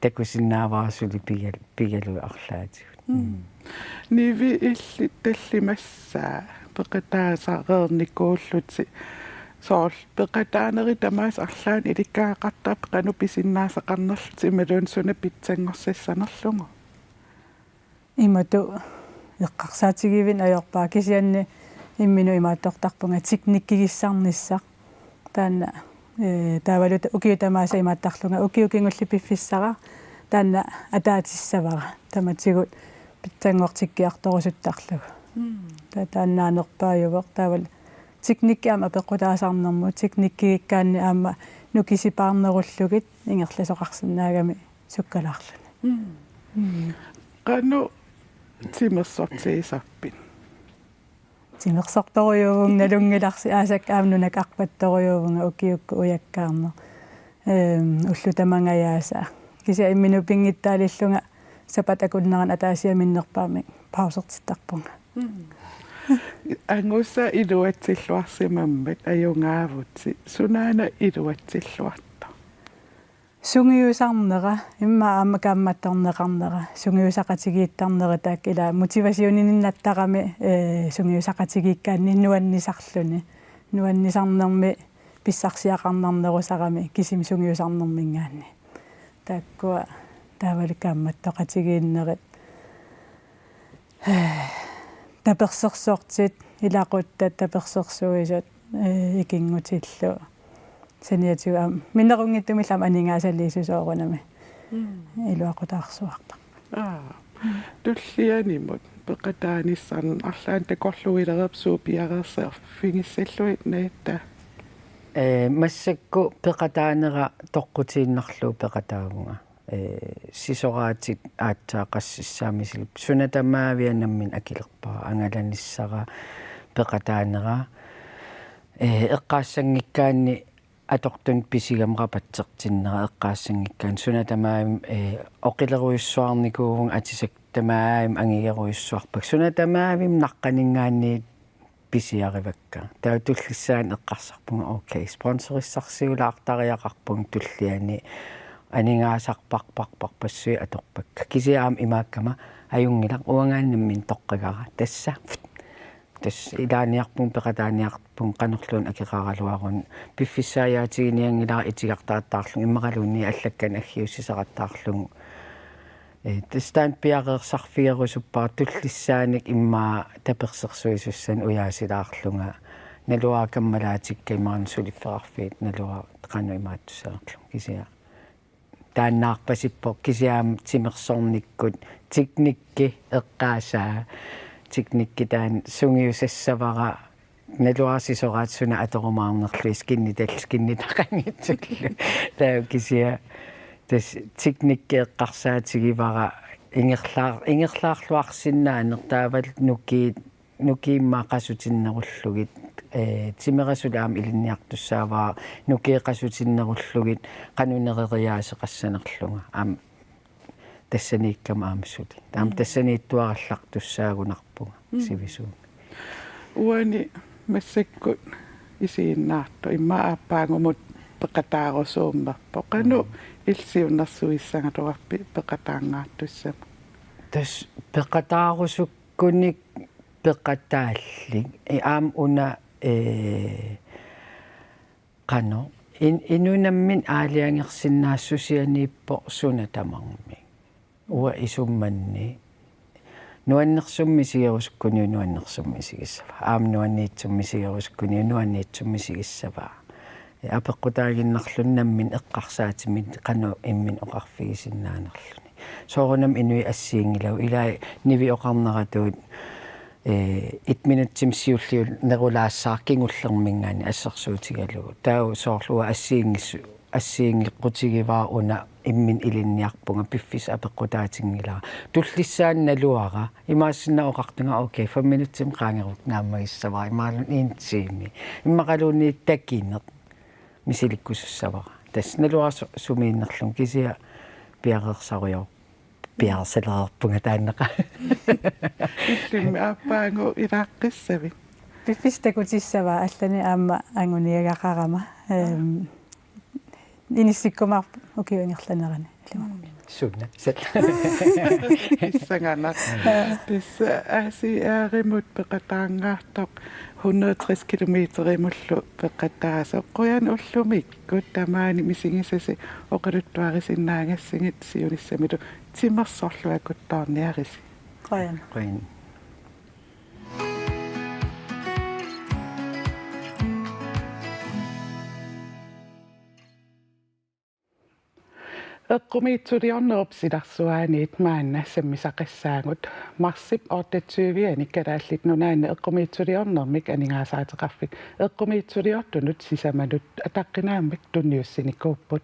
takusinnaavara suli pigal-, pigaluit arlaatigut. Mm. Mm. Nivi, illit tallimassaa peqataasareernikuullutit. Soorlu peqataanerit tamaasa arlaannik ilikkagaqartarpit qanoq pisinnaasaqarnerlutit imaluunniit suna pitsanngorsassanerlugu? Imatut eqqarsaatigivinneq ajorpara, kisianni imminut imaattortarpunga teknikkigissarnissaq. Taanna, eh, taavalu ta-, ukiut tamaasa imaattarlunga ukiut kingulliit piffissara taanna ataatissavara. Tamatigut pitsanngortikkiartorusuttarlugu. Mm. Ta-, taannaanerpaajuvoq taavalu teknikki aamma apeqqutaasarnermut, teknikkigikkaanni aamma nukisipaarnerullugit ingerlasoqarsinnaagami sukkalaarluni. Mm. Mm. Qanoq timersortigisarpit? Timersortorujuuvunga nalunngilarsi, aasakkut aamma nunakka arpattorujuuvunga ukiukkut ujakkaarneq. Ehm, ullut tamangajaasa. Kisianni imminut pinngitsaalillunga sapaatip akunnerani ataasiarnerpaamik pausertittarpunga. Mm. Angusa iluatsilluarsimammat ajugaavutit. Sunaana iluatsilluartoq? Sungiusarnera, immaqa aamma kaammattorneqarnera, sungiusaqatigiittarnera, taakku ila motivationininnattarami, eh, sungiusaqatigiikkaanni nuannisarluni. Nuannisarnermi pissarsiaqarnarnerusarami kisimi sungiusarnerminngaanniit. Taakkua taavalu kaammattoqatigiinnerit. Tapersersortit, ilaquttat tapersersuisut, eh, ikinngutillu. Saniatigut aamma minnerunngitsumillu aamma aningaasaliissuseq soorunami. Mm. Iluaqutaarsuarpara. Aa. Tullianimut peqataanissamut arlaannik takorluuilereerpit suut piareersarfigissallugit, Natta? Eh, massakkut peqataanera toqqutiinnarlugu peqataavunga. Eh, sisoraatit aatsaat qassissaaq misilipput. Suna tamaavia nammineq akilerpara, angalanissara, peqataanera. Eh, eqqaassanngikkaanni atortunik pisigami rapatsertinnera, eqqaassanngikkaanni suna tamaavimmi, eh, oqilerujussuarnikuuvunga, atisat tamaavimmi angigerujussuarpakka. Suna tamaavimmi naqqaninngaanniit pisiarivakka. Taava tullissaani eqqarsarpunga, okay, sponsorissarsiulaartariaqarpunga tulliani, aningaasarparparparpassuit atorpakka. Kisianni aamma imaakkama ajunngilaq, uangaana nammineq toqqagara. Tassa. Tassa ilaaniarpunga peqataaniarpunga qanorluunniit akeqaraluaruni. Piffissaajaatigineqanngilara itigartaqattaarlugu, immaqaluunniit allakkani aggiussisaqattaarlugu. Eh, tassa taanna piareersarfigerusuppara, tullissaanik immaqa tapersersuisussanik ujaasilaarlunga. Naluara kammalaatikka imaluunniit suliffeqarfiit, naluara qanoq imaattussanerlunga, kisianni taannaarpasippoq kisianni timersornikkut teknikki eqqaasaa. Teknikki taanna sungiusassavara, naluara sisoraat suna atorumaarnerlugit skinnital-, skinnitaqanngitsullu. Taava kisianni tassa teknikki eqqarsaatigivara ingerlaar-, ingerlaarluarsinnaaneq taavalu nukiit, nukiit immaqa qasutinnerullugit, ee, timerasut aamma ilinniartussaavara nukiit qasutinnerullugit qanoq nereriaaseqassanerlunga. Aamma tassaniikkama aamma suli. Taama Mm. tassaniittuarallartussaagunarpunga Mm. sivisuumik. Uani massakkut isiginnaartoq immaqa aappaagumut peqataarusuummerpoq. Qanoq Mm. illit siunnersuissagaluarpit peqataangaartussamut? Tassa peqataarusukkunik peqataallit. Ee, aamma una, ee, qanoq. In-, inuit namminneq aalajangersinnaassusianiippoq suna tamarmi. Uanga isummanni nuannersumik misigerusukkuniuk nuannersumik misigissavara. Aamma nuanniitsumik misigerusukkuniuk nuanniitsumik misigissavara. Ee, apeqqutaaginnarluni nammineq eqqarsaatimik qanoq imminut oqarfigisinnaanerluni. Soorunami inuit assiginngilagut, ilai Nivi oqarneratut, ee, et minutsimik siulliunerulaassaaq kingullermiingaanniit assersuutigalugu. Taava soorlu uanga assiginngissu-, assiginngeqqutigivara una imminut ilinniarpunga, piffissaq apeqqutaatinngilara. Tullissaani naluara, imaassinnaavoq oqartunga, okay, fem minutsimik qaangerukku naammagissavara, imaluunniit en time. Immaqaluunniit takineq misilikkusussavara. Tassa naluara su-, sumiinnerlunga, kisianni piareersarujor-, piareersalereerpunga taannaqa. Illimmi aappaagu ilaaqqissavit? Piffissaq takutissavaa, allanik aamma anguniagaqarama. Ehm, inissikkumaarpoq ukiup ingerlanerani. Suna. Pissanganaq. Tassa A C R-imut peqataangaartoq hundrede tres kilometerimullu peqataasoq. Qujanaq ullumikkut tamaani misigisasi oqaluttuarisinnaagassigit siunissamilu timersorluakuttoorniarisi. Qujanaq. Qujanaq. Eqqumiitsuliornerup silarsuaaniit maanna sammisaqassaagut. Marsip otteogtyve-ani Kalaallit Nunaanni eqqumiitsuliornermik aningaasaateqarfik eqqumiitsuliortunut sisamanut ataqqinaammik tunniussinikuupput.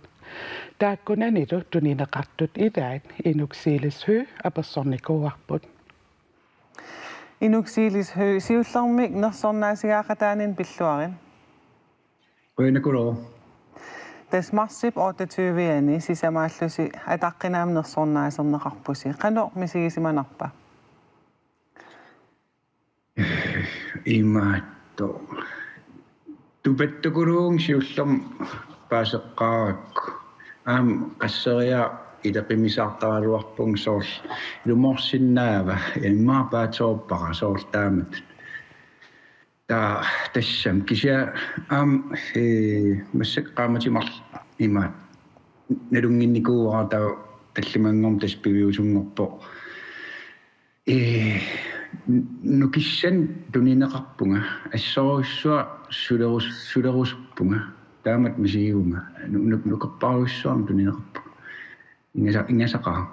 Taakkunanilu tunineqartut ilaat Inuk Silis Høegh apersornikuuarput. Inuk Silis Høegh, siullermik nersornaasigaaqataaninnut pilluarit. Qujanaq. Tassa marsip otteogtyve-ani sisamaallusi ataqqinaammik nersornaaserneqarpusi. Qanoq misigisimanarpa? Imaattoq. Tupattukuluuvunga siullermik paaseqqaarakku. Aamma qasseriarlunga ileqimisaartaraluarpunga, soorlu ilumoorsinnaava, immaqa paatsoorpara, soorlu taamatut. Taava tassami kisianni aamma, ee, massakkut qaammatit marluk imaattoq nalunnginnikuuara, taava tallimanngormat tassa piviusunngorpoq. Ee, n-, nukissanik tunineqarpunga, assorujussuaq sulerus-, sulerusuppunga, taamatut misigivunga, nu-, nu-, nukerparujussuarnik tunineqarpunga. Ingasa-, ingasaqaaq.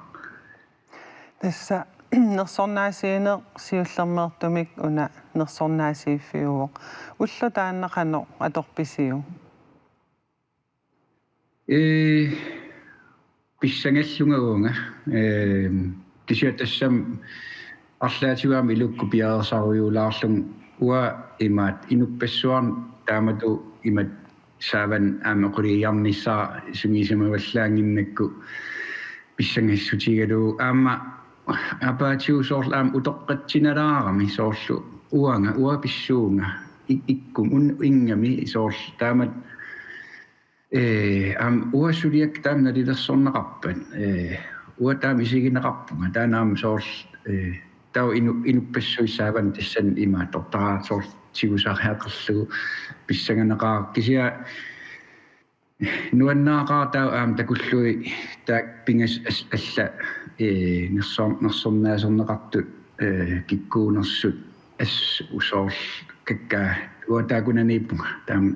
Tassa nersornaasiineq siullermeertumik una nersornaasiiffiuvoq. Ulloq taanna qanoq atorpisiuk? Ee, pissangallunga uanga. Ee, kisianni tassami arlaatigut aamma ilukkut piareersarujuulaarlunga, uanga imaattoq inuppassuarnut taamatut imatut saavanut aamma quliiarnissara sungiusimavallaannginnakku pissangassutigalugu, aamma aappaatigut soorlu aamma utoqqatsinalaarami, soorlu uanga, uanga pissuunga, ik-, ikkumi, un-, ingammik, soorlu taamatut. Ee, aamma uanga suliakka taama nalilersorneqarpat. Ee, uanga taama isigineqarpunga. Taanna aamma soorlu, ee, taava inu-, inuppassuit saavanut tassani imaattoq taava soorlu tigusariaqarlugu pissanganaqaaq. Kisianni nuannaaqaaq taava aamma takullugit taakku pingasut as-, allat, ee, nersor-, nersornaaserneqartut, ee, kikkuunersut, assut soorlu kakkaak, uanga taakkunaniippunga. Taama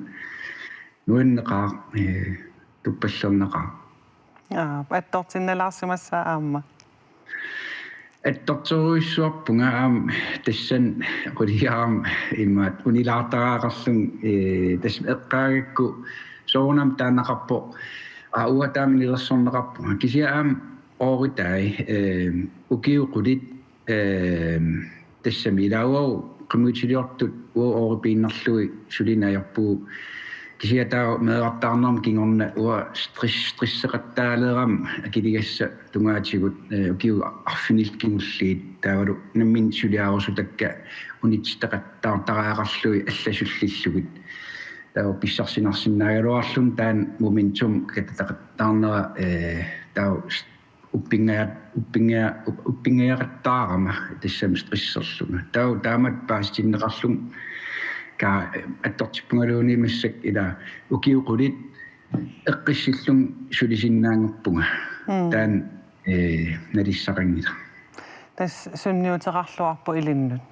nuanneqaaq, ee, tuppallernaqaaq. Aa, attortinnalaarsimassavat aamma? Attortorujussuarpunga aamma tassani quliarama imaat unilaartariaqarlunga, ee, tassa eqqaagakku soorunami taannaqarpoq, aa, uanga taama inilersorneqarpunga. Kisianni aamma ooritai, ee, ukiut qulit, ee, tassami ilaa uagut eqqumiitsuliortut uagut ooripiinnarlugit sulineq ajorpugut. Kisianni taava meerartaarnerma kingorna uanga stress-, stresseqattaaleerama akiligassat tungaatigut, ee, ukiut arfinillit kingulliit taavalu nammineq suliarusutakka unitsittaqattaartariaqarlugit allasullillugit. Taava pissarsinarsinnaagaluarluni taanna momentum katataqattaarnera, ee, taava s-, uppingaja-, uppingaja-, up-, uppinngajaqqattaarama tassami stresserlunga. Taava taamatut paasitinneqarlunga ka-, attortippungaluunniit massakkut ilaa ukiut qulit eqqissillunga sulisinnaanngorpunga. Mm. Taanna, ee, nalissaqanngilaq. Tassa sunniuteqarluarpoq ilinnut.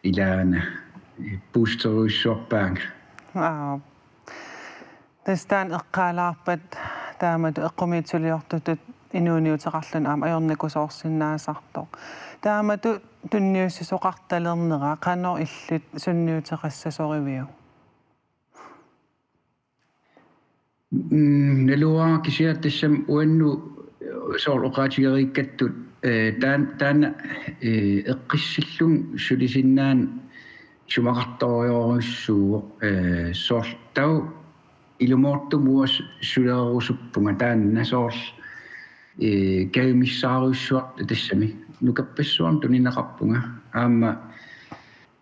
Ilaana, ee, boosterujussuarpaanga. Aa. Tassa taanna eqqaalaarpat taamatut eqqumiitsuliortutut inuuniuteqarluni aamma ajornakusoorsinnaasartoq. Taamatut tunniussisoqartalernera qanoq illit sunniuteqassasoriviuk? Mm, naluara kisianni tassami uannut soorlu oqaatigereerikkattut, ee, taan-, taanna, ee, eqqissillunga sulisinnaaneq isumaqartorujorujussuuvoq, ee, soorlu taava ilumoortumik uanga su-, sulererusuppunga taanna soorlu, ee, kajumissaarujussuartut tassami. Nukappassuarnik tunineqarpunga. Aamma,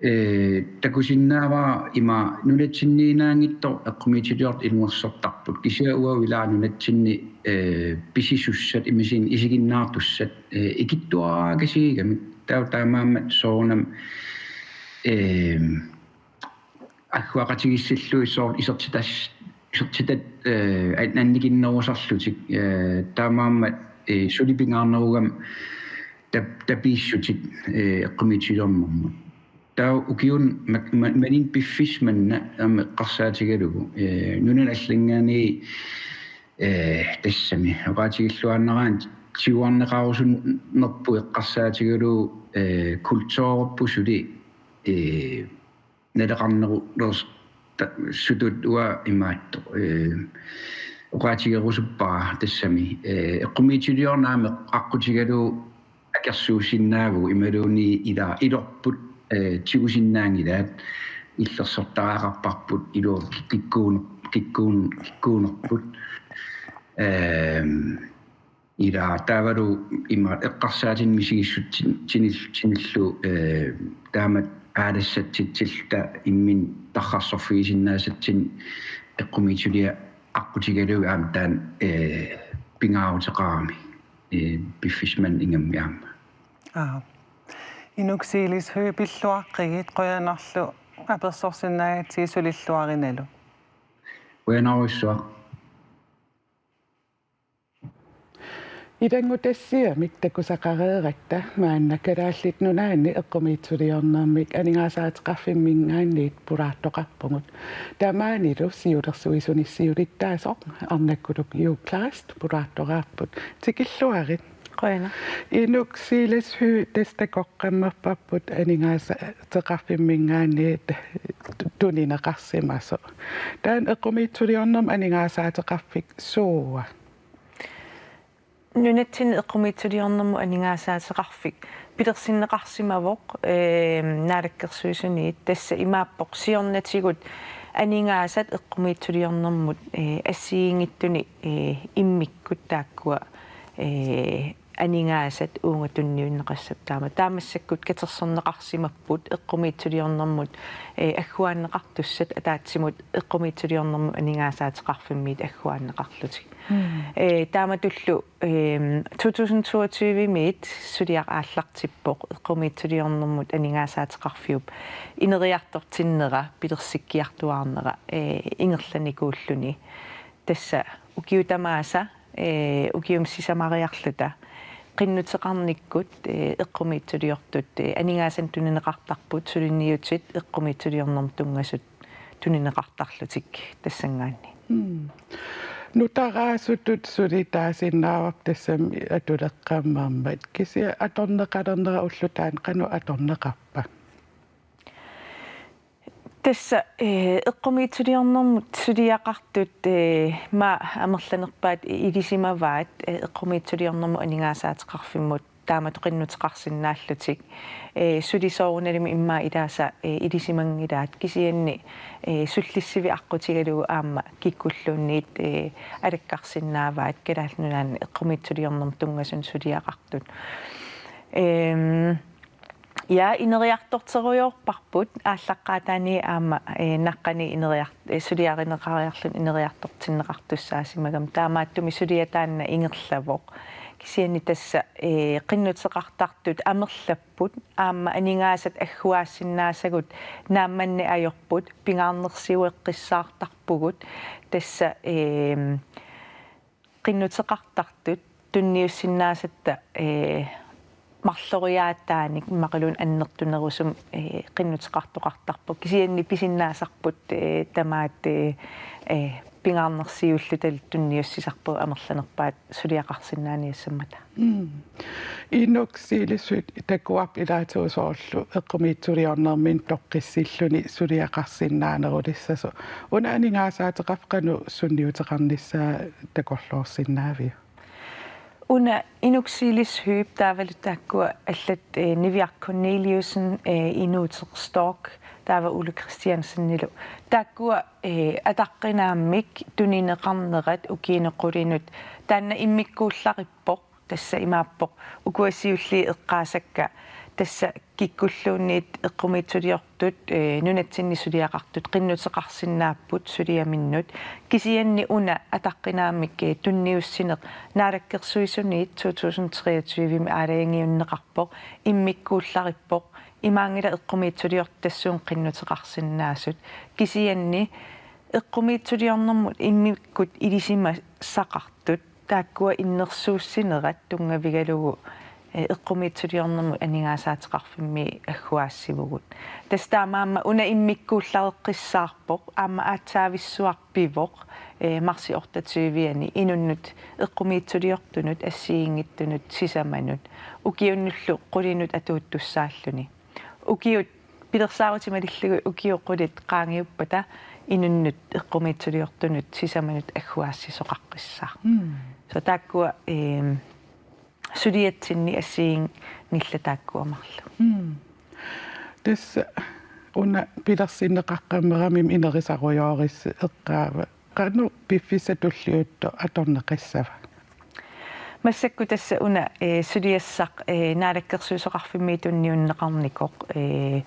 ee, takusinnaavara ima nunatsinniinnaanngitsoq eqqumiitsuliortut ilungersortarput. Kisianni uagut ilaa nunatsinni, ee, pisisussat, immaqa isiginnaartussat, ee, ikittuaraakasiigamik. Taava taamaammat soorunami, ee, agguaqatigiissillugit soorlu isertitas-, isertitat, ee, an-, annikinnerusarlutik, ee, taamaammat, ee, suli pingaarnerugami tap-, tapiissutit, ee, eqqumiitsuliornermut. Taava ukiuni mak-, ma-, manna piffissaq manna aamma eqqarsaatigalugu, ee, nunanut allanngaanniit, ee, tassami oqaatigilluinnaraanni tiguarneqarusunnerput eqqarsaatigalugu, ee, kulturerput suli, ee, naleqarnerulersoq ta-, sutut uanga imaattoq, ee, oqaatigerusuppara tassami, ee, eqqumiitsuliorneq aamma aqqutigalugu akersuussinnaavugut imaluunniit ilaa ilorput, ee, tigusinnaanngilaat illersortariaqarparput iluaq kikkuuner-, kikkuun-, kikkuunerput. Ehm, Ilaa taavalu ima eqqarsaatinik misigissutsin-, tinil-, tinillu, ee, taamatut aalassatsitsilluta imminut tarrarsorfigisinnaasatsinnik eqqumiitsuliaq aqqutigalugu aamma taanna, ee, pingaaruteqarami, ee, piffissaq manna ingammik aamma. Aa. Inuk Silisø, pilluaqqigit, qujanarlu apersorsinnaagatsigit sulilluarinalu. Qujanarujussuaq. Ilanngutassiamik takusaqareeratta maanna Kalaallit Nunaanni eqqumiitsuliornermik aningaasaateqarfimminngaanniit pulaartoqarpugut. Tamaanilu siulersuisunissiulittaasoq Arnakkuluk Juul Kleist pulaartoraapput. Tikilluarit. Qujanaq. Inuk Silasø, tassa takoqqammerparput aningaasaateqarfimminngaanniit tunineqarsimasoq. Taanna eqqumiitsuliornermut aningaasaateqarfik suua? Nunatsinni eqqumiitsuliornermut aningaasaateqarfik pilersinneqarsimavoq, ee, Naalakkersuisuniit, tassa imaappoq siornatigut aningaasat eqqumiitsuliornermut, ee, assigiinngitsunik, ee, immikkut taakkua, ee, aningaasat uunga tunniunneqassapput taama. Taava massakkut katersorneqarsimapput eqqumiitsuliornermut, ee, agguaanneqartussat ataatsimut eqqumiitsuliornermut aningaasaateqarfimmiit agguaanneqarlutik. Mm. Ee, taamatullu, ehm, to tusind toogtyve-miit suliaq aallartippoq eqqumiitsuliornermut aningaasaateqarfiup ineriartortinnera pilersikkiartuaarnera, ee, ingerlanikuulluni. Tassa ukiut tamaasa, ee, ukiumut sisamariarluta qinnuteqarnikkut, ee, eqqumiitsuliortut, ee, aningaasanik tunineqartarput, suliniutit eqqumiitsuliornermut tunngasut tunineqartarlutik tassanngaanniit. Mm. Nutaraasutut suli taasinnaavarput tassami atuleqqammermat. Kisianni atorneqalernera ulloq taanna qanoq atorneqarpa? Tassa, eh, eqqumiitsuliornermut suliaqartut, eh, maani amerlanerpaat ilisimavaat, eh, eqqumiitsuliornermut aningaasaateqarfimmut taamatut qinnuteqarsinnaallutik. Eh, suli soorunalimi immaqa ilaasa, eh, ilisimanngilaat kisianni, eh, sullissivik aqqutigalugu aamma kikkulluunniit, eh, alakkarsinnaavaat Kalaallit Nunaanni eqqumiitsuliornermut tunngasunut suliaqartut. Ehm, Ja, ineriartorterujoorparput aallaqqaataani aamma, eh, naqqani ineriart-, eh, suliarineqariarluni ineriartortinneqartussaasimagami. Taamaattumik suliaq taanna ingerlavoq. Kisianni tassa, eh, qinnuteqartartut amerlapput aamma aningaasat agguaassinnaasagut naammanneq ajorput pingaarnersiueqqissaartarpugut tassa, eh, qinnuteqartartut tunniussinnaasatta, eh, marloriaataanik imaluunniit annertunerusumik, eh, qinnuteqartoqartarput. Kisianni pisinnaasarput, eh, tamaat, eh, eh, pingaarnersiullutalu tunniussisarpagut amerlanerpaat suliaqarsinnaaniassammata. Mm. Inuk Silisut takuarput ilaatigut soorlu eqqumiitsuliornerminni toqqissilluni suliaqarsinnaanerulissasoq. Una aningaasaateqarfik qanoq sunniuteqarnissaa takorloorsinnaaviuk? Una Inuk Silis Høegh taavalu taakkua allat, eh, Niviaq Korneliussen, eh, Inuuteq Storch, taava Ole Kristiansenilu. Taakkua, eh, ataqqinaammik tunineqarnerat ukiunut qulinut taanna immikkuullarippoq, tassa imaappoq ukua siulliit eqqaasakka tassa kikkulluunniit eqqumiitsuliortut, eh, nunatsinni suliaqartut qinnuteqarsinnaapput suliaminnut. Kisianni una ataqqinaammik, eh, tunniussineq Naalakkersuisuniit to tusind treogtyve-mi aalajangiunneqarpoq, immikkuullarippoq, imaanngilaq eqqumiitsuliortut tassuuna qinnuteqarsinnaasut. Kisianni eqqumiitsuliornermut immikkut ilisimasaqartut taakkua innersuussinerat tunngavigalugu, eh, eqqumiitsuliornermut aningaasaateqarfimmi agguaassivugut. Tassa taamaammat una immikkuullareqqissaarpoq, aamma aatsaavissuaq pivoq, eh, marsip otteogtyve-ani inunnut eqqumiitsuliortunut assigiinngitsunut sisamanut ukiunullu qulinut atuuttussaalluni. Ukiut pilersaarutit malillugit ukiut qulit qaangiuppata inunnut eqqumiitsuliortunut sisamanut agguaassisoqaqqissaaq. Mm. Så taakkua, ehm, suliatsinni assigiinngillat taakkua marluk. Mm. Tassa una pilersinneqaqqammeramik inerisarujoorisi eqqaava. Qanoq piffissaq tulliuttoq atorneqassava? Massakkut tassa una, eh, suliassaq, eh, naalakkersuisoqarfimmi tunniunneqarnikoq, eh,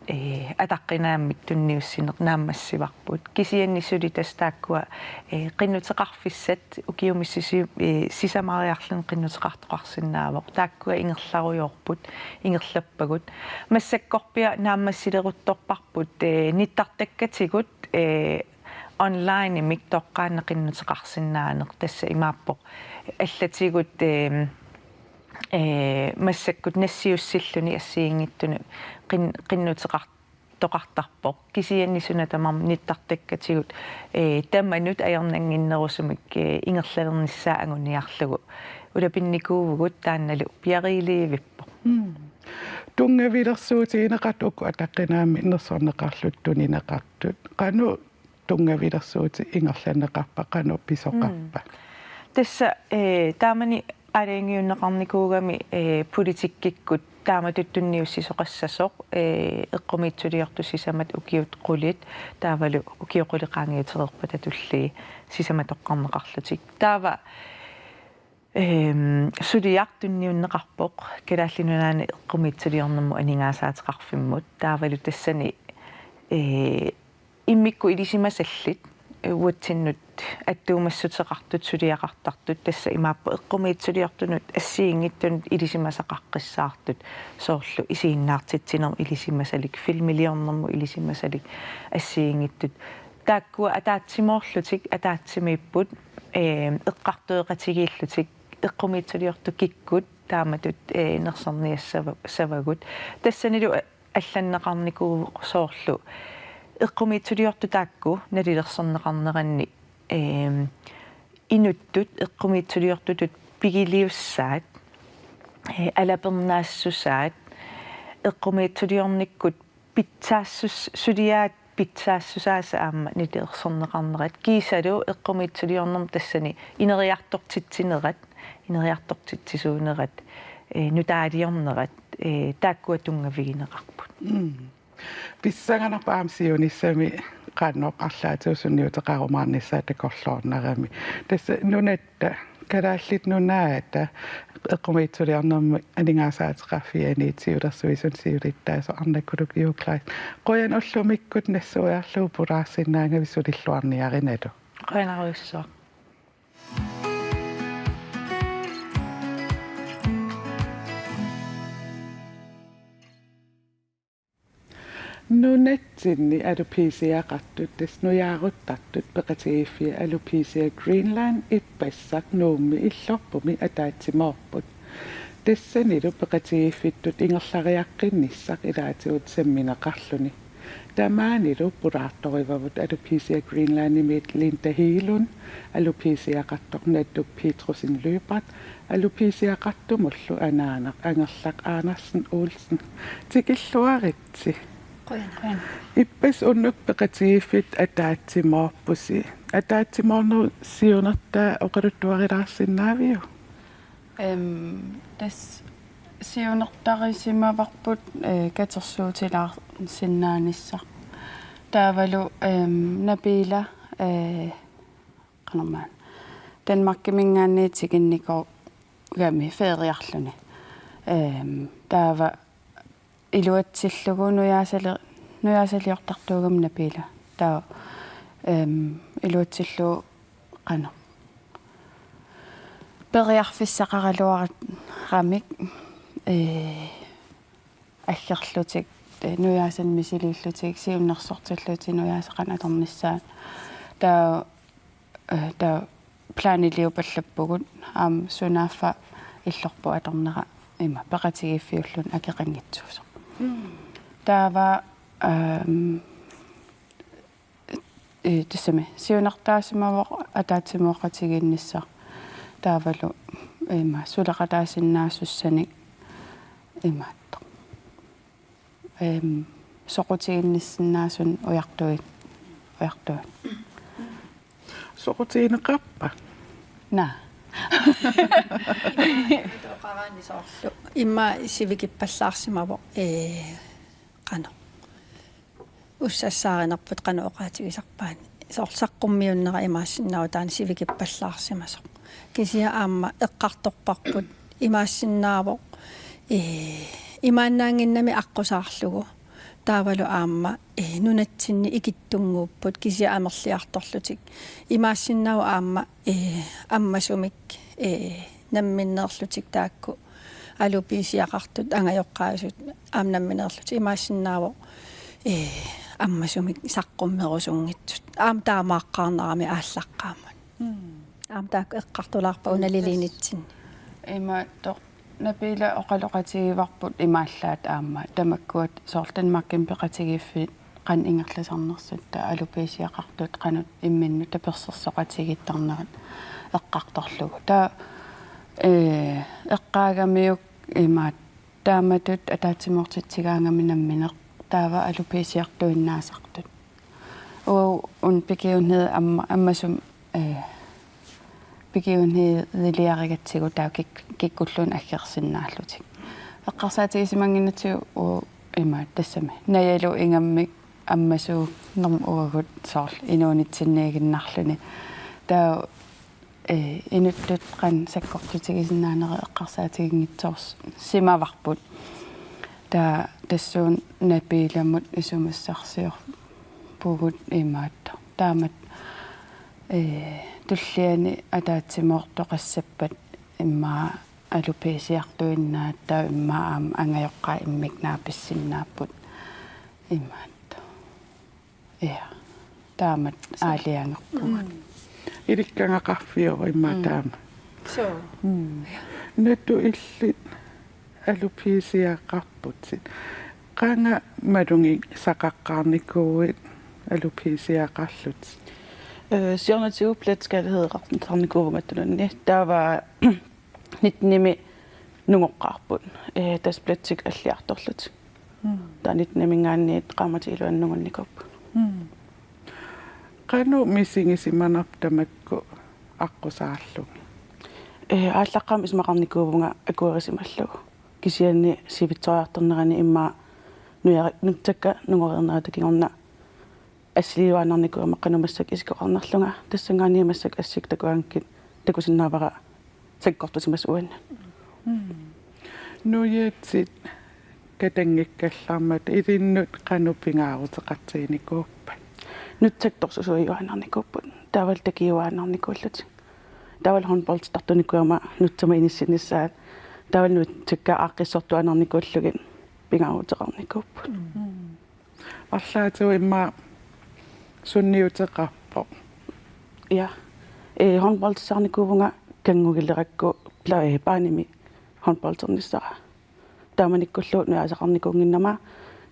eh, ataqqinaammik tunniussineq naammassivarput. Kisianni suli tassa taakkua, eh, qinnuteqarfissat ukiumut sisi-, eh, sisamariarluni qinnuteqartoqarsinnaavoq. Taakkua ingerlarujoorput, ingerlappagut. Massakkorpiaq naammassileruttorparput, eh, nittartakkatigut, eh, onlinemik toqqaannaq qinnuteqarsinnaaneq tassa imaappoq allatigut, ehm, eh, massakkut nassiussilluni assigiinngitsunut qin-, qinnuteqartoqartarpoq. Kisianni suna tamarmi nittartakkatigut, eh, tamanut ajornannginnerusumik, eh, ingerlalernissaa anguniarlugu ulapinnikuuvugut taannalu piariiliivippoq. Mm. Tunngavilersuutigineqartut uku ataqqinaammik nersorneqarlutik tunineqartut. Qanoq tunngavilersuutit ingerlanneqarpa, qanoq pisoqarpa? Mm. Tassa, eh, taamani aalajangiunneqarnikuugami, eh, politikkikkut taamatut tunniussisoqassasoq, eh, eqqumiitsuliortut sisamat ukiut qulit, taavalu ukiut qulit qaangiutereerpata tulliit sisamat toqqarneqarlutik. Taava, ehm, suliaq tunniunneqarpoq Kalaallit Nunaanni eqqumiitsuliornermut aningaasaateqarfimmut. Taavalu tassani, eh, immikkut ilisimasallit, eh, uatsinnut attuumassuteqartut suliaqartartut, tassa imaappoq eqqumiitsuliortunut assigiinngitsunut ilisimasaqaqqissaartut, soorlu isiginnaartitsinermut ilisimasalik, filmiliornermut ilisimasalik assigiinngitsut. Taakkua ataatsimoorlutik ataatsimiipput, eh, eqqartueqatigiillutik eqqumiitsuliortut kikkut taamatut, eh, nersorniassava-, savagut. Tassanilu allanneqarnikuuvoq soorlu eqqumiitsuliortut taakku nalilersorneqarneranni, ehm, inuttut eqqumiitsuliortutut pigiliussaat, eh, alapernaassusaat, eqqumiitsuliornikkut pitsaassus-, suliaat pitsaassusaasa aamma nalilersorneqarnerat kiisalu eqqumiitsuliornermi tassani ineriartortitsinerat, ineriartortitsisuunerat, eh, nutaaliornerat, eh, taakkua tunngavigineqarput. Mm. Pissanganarpoq aamma siunissami qanoq arlaatigut sunniuteqarumaarnissaa takorloornarami. Tassa nunatta, Kalaallit Nunaata, eqqumiitsuliornermi aningaasaateqarfianiit siulersuisuni siulittaasoq Arnakuluk Juul Kleist. Qujanaq ullumikkut nassuiarlugu pulaarsinnaagavit sulilluarniarinalu. Qujanarujussuaq. Nunatsinni alopecia-qartut tassa nujaaruttartut peqatigiiffiat Alopecia Greenland ippassaq Nuummi Illorpumi ataatsimoorput. Tassanilu peqatigiiffittut ingerlariaqqinnissaq ilaatigut sammineqarluni. Tamaanilu pulaartorivavut Alopecia Greenlandimiit Linda Hegelund, alopecia-qartoq Natuk Petrussen Lyberth, alopecia-qartumullu anaanaq Angerlaq Andersen Olsen. Tikilluaritsi. Qujanaq. Ippassaq unnuk peqatigiiffik ataatsimoorpusi. Ataatsimoornerup siunertaa oqaluttuarilaarsinnaaviuk? Em, tassa siunertarisimavarput, eh, katersuutilaarsinnaanissaq. Taavalu, em, Nabiila, eh, qanormaa, Danmarkiminngaanniit tikinnikoorami feriarluni. Em, taava iluatsillugu nujaasali-, nujaasaliortartuugami Nabiila. Taava, em, iluatsillugu qanoq periarfissaqaraluaramik, ee, aggerlutik, ee, nujaasanik misiliillutik, siunnersortillutik nujaasat qanoq atornissaat. Taava, ee, taava planiliupallappugut aamma sunaaffa illorput atornera ima peqatigiiffiulluni akeqanngitsuusoq. Mm. Taava, ehm, ee, tassami siunertaasimavoq ataatsimooqatigiinnissaq. Taavalu ima suleqataasinnaassussanik imaattoq. Em, soqutiginnissinnaasunik ujartuit-, ujartuit. Soqutigineqarpa? Naa. Atoqaraanni soorlu. Immaqa sivikippallaarsimavoq, ee, qanoq. Ussassaarinerput qanoq oqaatigisarpaat. Soorlu saqqummiunnera imaassinnaavoq taanna sivikippallaarsimasoq. Kisianni aamma eqqartorparput imaassinnaavoq, ee, imaannaannginnami aqqusaarlugu. Taavalu aamma, ee, nunatsinni ikittunnguupput kisianni amerliartorlutik. Imaassinnaavoq aamma, ee, ammasumik, ee, namminneerlutik taakku alopecia-qartut angajoqqaasut aamma nammineerlutik imaassinnaavoq, ee, ammasumik saqqummerusunngitsut. Aamma taamaaqqaarnerami aallaqqaammat. Mm. Aamma taakku eqqartulaarpagut naliliinitsinni. Imaattoq Nabiila oqaloqatigivarput imaallaat aamma tamakkua soorlu Danmarkimi peqatigiiffiit qanoq ingerlasarnersut taava alopecia-qartut qanoq imminnut tapersersoqatigiittarnerat eqqartorlugu. Taava, ee, eqqaagamiuk imaattoq taamatut ataatsimoortitsigaangami nammineq taava alopecia-rtuinnaasartut. Uagut una begivenhed amma-, ammasumik, ee, begivenhediliarigatsigu taava kik-, kikkulluunniit aggersinnaallutik. Eqqarsaatigisimanginnatsigu uagut imaattoq tassami. Najalu ingammik ammasuunermut uagut soorlu inuunitsinniiginnarluni. Taava, ee, inuttut qanoq sakkortutigisinnaanerat eqqarsaatiginngitsoorsimavarput. Taava tassuuna Nabiilamut isumassarsiorpugut imaattoq. Taamatut, ee, tulliani ataatsimoortoqassappat immaqa alopecia-rtuinnaat taava immaqa aamma angajoqqaat immikkut naapissinnaapput imaattoq. Ja. Taamatut aalajangerpugut. Mm. Ilikkagaqarfiuvoq immaqa, mm, taama. Suu. Mm. Natuk, illit alopecia-qarputit. Qanga malugisaqaqqaarnikuuit alopecia-qarlutit? Øh, siornatigut pladskatteheeqartarnikuuvunga tununni. Taava nittenimi nungoqqaarput. Øh, tassa pladsik alliartorlutik. Mm. Taava nitteniminngaanniit qaammatit iluanni nungunnikuupput. Mm. Qanoq misigisimanarpa tamakku aqqusaarlugit? Øh, aallaqqaammut isumaqarnikuuvunga akuerisimallugu. Kisianni sivitsoriartornerani immaqa nuja-, nutsakka nungoreernerata kingorna assiliiuaannarnikuugama qanoq massakkut isikoqarnerlunga, tassanngaanniit massakkut assit takuanngikkuit takusinnaavara sakkortusimasut uannut. Mm. Nujatit katanngikkallarmata ilinnut qanoq pingaaruteqartiginikuuppat? Nutsakka torsusuiuaannarnikuupput. Taavalu takiuaannarnikuullutik. Taavalu håndboldertartunikuugama nutsama inissinnissaat. Taavalu nutsakka aaqqissortuaannarnikuullugit pingaaruteqarnikuupput. Mm. Arlaatigut immaqa sunniuteqarpoq? Ja. Øh, håndboldersaarnikuuvunga kanngugilerakku pla-, øh, banimi håndboldernissara. Taamanikkullu nujaasaqarnikuunnginnama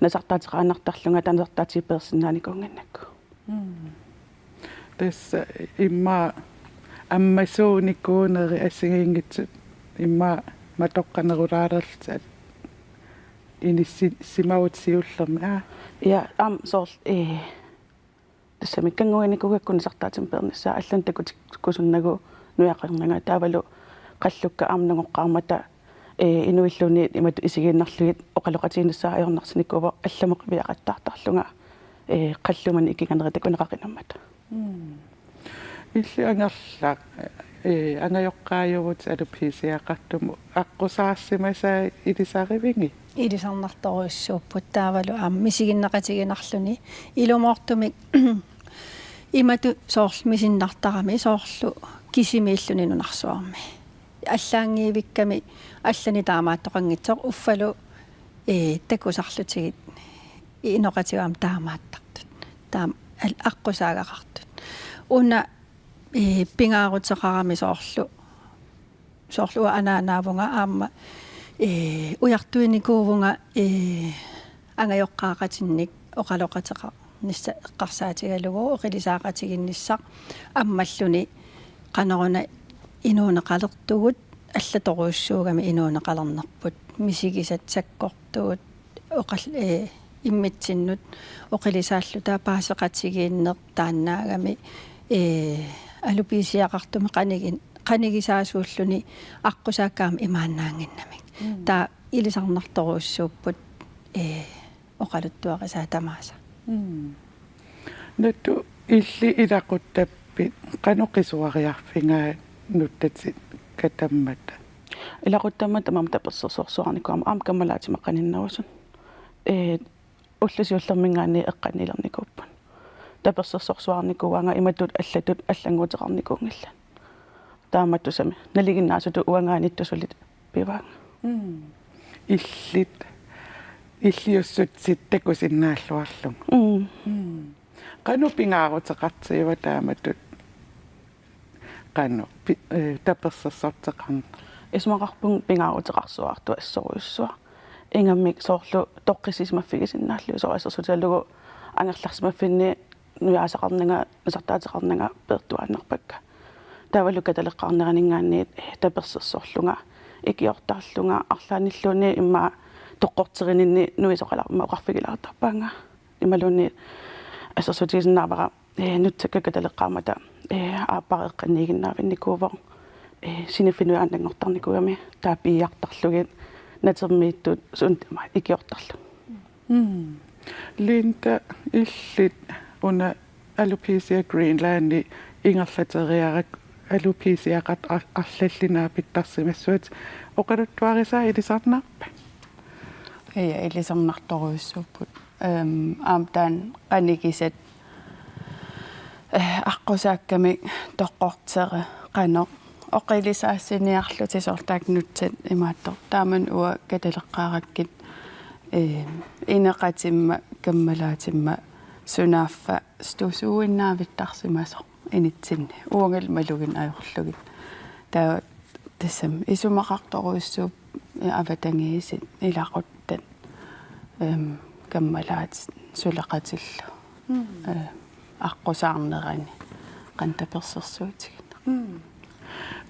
nasartaateqaannartarlunga taava nasartaatigut peersinnaanikuunnginnakku. Mm. Tassa immaqa ammasuunikuuneri assigiinngitsut immaqa matoqqanerulaalerlutik inissi-, simavut siullermik, aa? Ja, aamma soorlu, øh, tassami kannguginikuugakku nasartaatimik peernissaa allanut takutikkusunnagu nujaqarnanga taavalu qallukka aamma nungoqqaarmata, øh, inuilluunniit imatut isigiinnarlugit oqaloqatiginissaa ajornarsinikuuvoq allamut qiviaqattaartarlunga, øh, qallumani ikinganerit takuneqaqinermata. Mm. Illit Angerlaq, øh, angajoqqaajuvutit alopecia-qartumut aqqusaarsimasai ilisarivigit? Ilisarnartorujussuupput taavalu aamma misiginneqatiginarluni ilumoortumik imatut soorlu misinnartarami soorlu kisimiilluni nunarsuarmi. Allaanngivikkami allanik taamaattoqanngitsoq uffalu, øh, takusarlutigit inoqatigut aamma taamaattartut. Taama al-, aqqusaagaqartut. Una, øh, pingaaruteqarami soorlu, soorlu uanga anaanaavunga aamma, øh, ujartuinikuuvunga, øh, angajoqqaaqatinnik oqaloqateqarnissaq eqqarsaatigalugu oqilisaaqatigiinnissaq ammalluni qanoruna inuuneqalertugut allatorujussuugami inuuneqalernerput misigisat sakkortuut oqal-, øh, immitsinnut oqilisaalluta paaseqatigiinneq taannaagami, øh, alopecia-qartumi qanigi-, qanigisaasuulluni aqqusaakka aamma imaannaannginnamik. Mm. Taava ilisarnartorujussuupput, øh, oqaluttuarisaat tamaasa. Mm. Natu illit ilaquttappit qanoq qisuariarfigaat nuttatit katammata? Ilaquttammata tamarmik tapersersorsuarnikuugamik aamma kammalaatima qaninnerusut. Øh, ullut siullerminngaanniit eqqaniilernikuupput. Tapersersorsuarnikuugaanga imatut allatut allannguuteqarnikuunngillat. Taamaattumik nalinginnaasutut uangaaniittoq suli pivaannga. Mm. Illit, illiussutsit takusinnaalluarlugit. Mm. Mm. Qanoq pingaaruteqartigiva taamatut qanoq pi-, øh, tapersersorteqarneq? Isumaqarpunga pingaaruteqarsuartut assorujussuaq. Ingammik soorlu toqqissisimaffigisinnaallugu soorlu assersuutigalugu angerlarsimaffinni nujaasaqarnanga, nasartaateqarnanga peertuaannarpakka. Taavalu kataleqqaarneraninngaanniit tapersersorlunga, ikiortarlunga, arlaannilluunniit immaqa toqqorterininni nuisoqalaarama oqarfigilaartarpaannga. Imaluunniit assersuutigisinnaavara, øh, nutsakka kataleqqaarmata, øh, aappara eqqaniiginnaavinnikuuvoq, øh, siniffinni nujaannanngortarnikuugami taava piiartarlugit natermiittut suut tamaat ikiortarlugit. Mm. Linda, illit una Alopecia Greenlandi ingerlateriarakku alopecia-qartoq ar-, arlallit naapittarsimassuatit, oqaluttuarisaat ilisarnarpat? Ja, ilisarnartorujussuupput. Øhm, aamma taanna qanigisat, øh, aqqusaakkamik toqqortereqarneq oqilisaassiniarlutik soorlu taakku nutsat imaattoq. Taamani uanga kataleqqaarakkit, øh, ineqatimma, kammalaatimma sunaaffa stusuuinnaavittarsimasoq initsinni. Uangalu malugineq ajorlugit. Taava tassami isumaqartorujussuupput avatangiisit, ilaquttat, øhm, kammalaatit suleqatillu. Mm. Øh, aqqusaarnerani. qanoq tapersersuutigineq. Mm.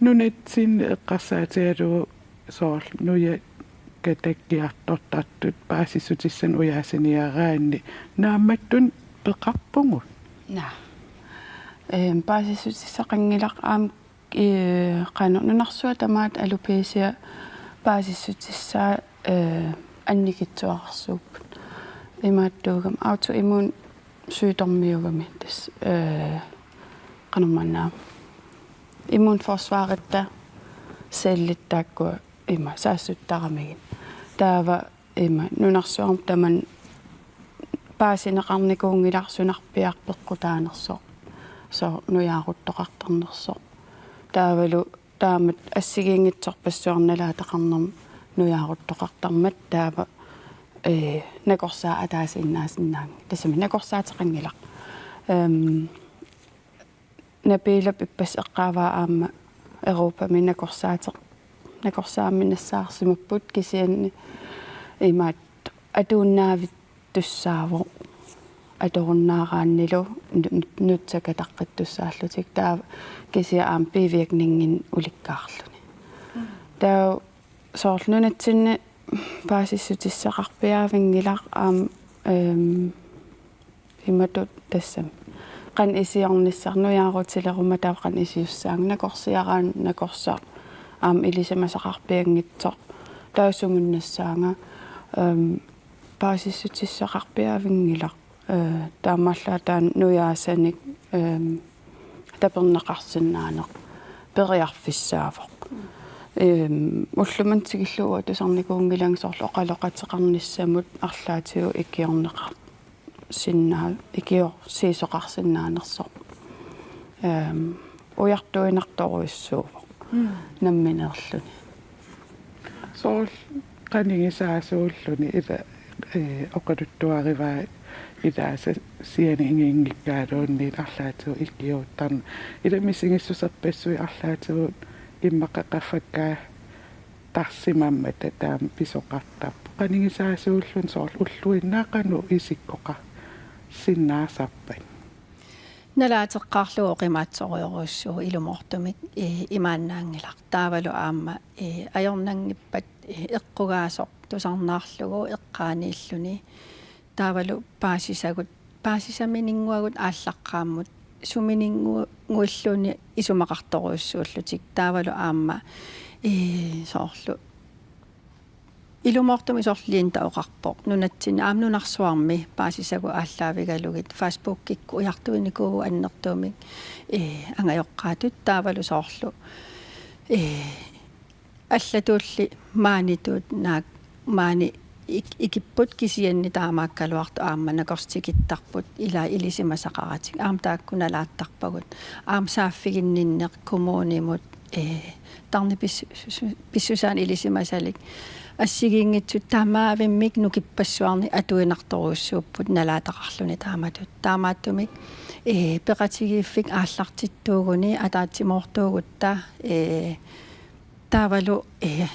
Nunatsinni eqqarsaatigalugu soorlu nujakka takkiartortartut paasissutissanik ujaasiniaraanni naammattunik peqarpugut. Naa. Ehm, paasissutissaqanngilaq aamma, eh, qanoq nunarsuaq tamaat alopecia paasissutissaa, eh, annikitsuararsuupput. Imaattuugami autoimmun sygdomiugami tassa, eh, qanormaanna immunforsvaritta cellit taakkua ima saassuttaramigit. Taava ima nunarsuarmi tamanna paasineqarnikuunngilaq sunarpiaq peqqutaanersoq. Soorlu nujaaruttoqartarnersoq. Taavalu taamatut assigiinngitsorpassuarnik nalaataqarnermut nujaaruttoqartarmat taava, eh, nakorsaat ataasiinnaasinnaanngilaq. Tassami nakorsaateqanngilaq. Ehm, Nabiilap ippassaq eqqaavaa aamma Europami nakorsaateq-, nakorsaamminnissaarsimapput kisianni imaattoq atuinnaavittussaavoq atorunnaaraannilu nu-, nu-, nutsakataqqittussaallutik taava kisianni aamma bivirkninginik ulikkaarluni. Taava soorlu nunatsinni paasissutissaqarpiaavinngilaq aamma, ehm, imatut tassami. Qanoq isiornissaq nujaarutileruma taava qanoq isiussaanga nakorsiaraanni nakorsaq aamma ilisimasaqarpianngitsoq taava sumunnassaanga, ehm, paasissutissaqarpiaavinngilaq, eh, taamaallaat taanna nujaasanik, ehm, taperneqarsinnaaneq periarfissaavoq. Ehm, ullumimut tikillugu tusarnikuunngilanga soorlu oqaloqateqarnissamut arlaatigut ikiorneqar-, sinnaa-, ikiorsiisoqarsinnaanersoq. Ehm, ujartuinnartorujussuuvoq. Mm. Nammineerluni. Soorlu qanigisaasuulluni ila, eh, oqaluttuarivaa ilaasa sianiginngikkaaluunniit arlaatigut ikiuuttarneq. Ila misigissuserpassuit arlaatigut immaqa qaffakkaa tarsimammata taama pisoqartarpoq. Qanigisaasuulluni soorlu ulluinnarni qanoq isikkoqarsinnaasarpat? Nalaateqqaarlugu oqimaatsorujorujussuuvoq ilumoortumik, eh, imaannaanngilaq. Taavalu aamma, eh, ajornanngippat, eh, eqqugaasoq tusarnaarlugu eqqaaniilluni. Taavalu paasisagut, paasisamininnguagut aallaqqaammut sumininnguilluunniit isumaqartorujussuullutik. Taavalu aamma, eh, soorlu ilumoortumik soorlu Linda oqarpoq. Nunatsinni aamma nunarsuarmi paasisagut aallaavigalugit Facebookikkut ujartuinikuuvugut annertuumik, eh, angajoqqaatut taavalu soorlu, eh, allatuulli maanitut naak maani ik-, ikipput kisianni taamaakkaluartoq aamma nakorsaq tikittarput ila ilisimasaqaratik. Aamma taakku nalaattarpagut. Aamma saaffiginninneq kommunimut, eh, tarnip pis-, pissusaanik ilisimasalik. Assigiinngitsut tamaavimmik nukippassuarnik atuinnartorujussuupput nalaataqarluni taamatut. Taamaattumik, eh, peqatigiiffik aallartittuuguni ataatsimoortuugutta, eh, taavalu, eh,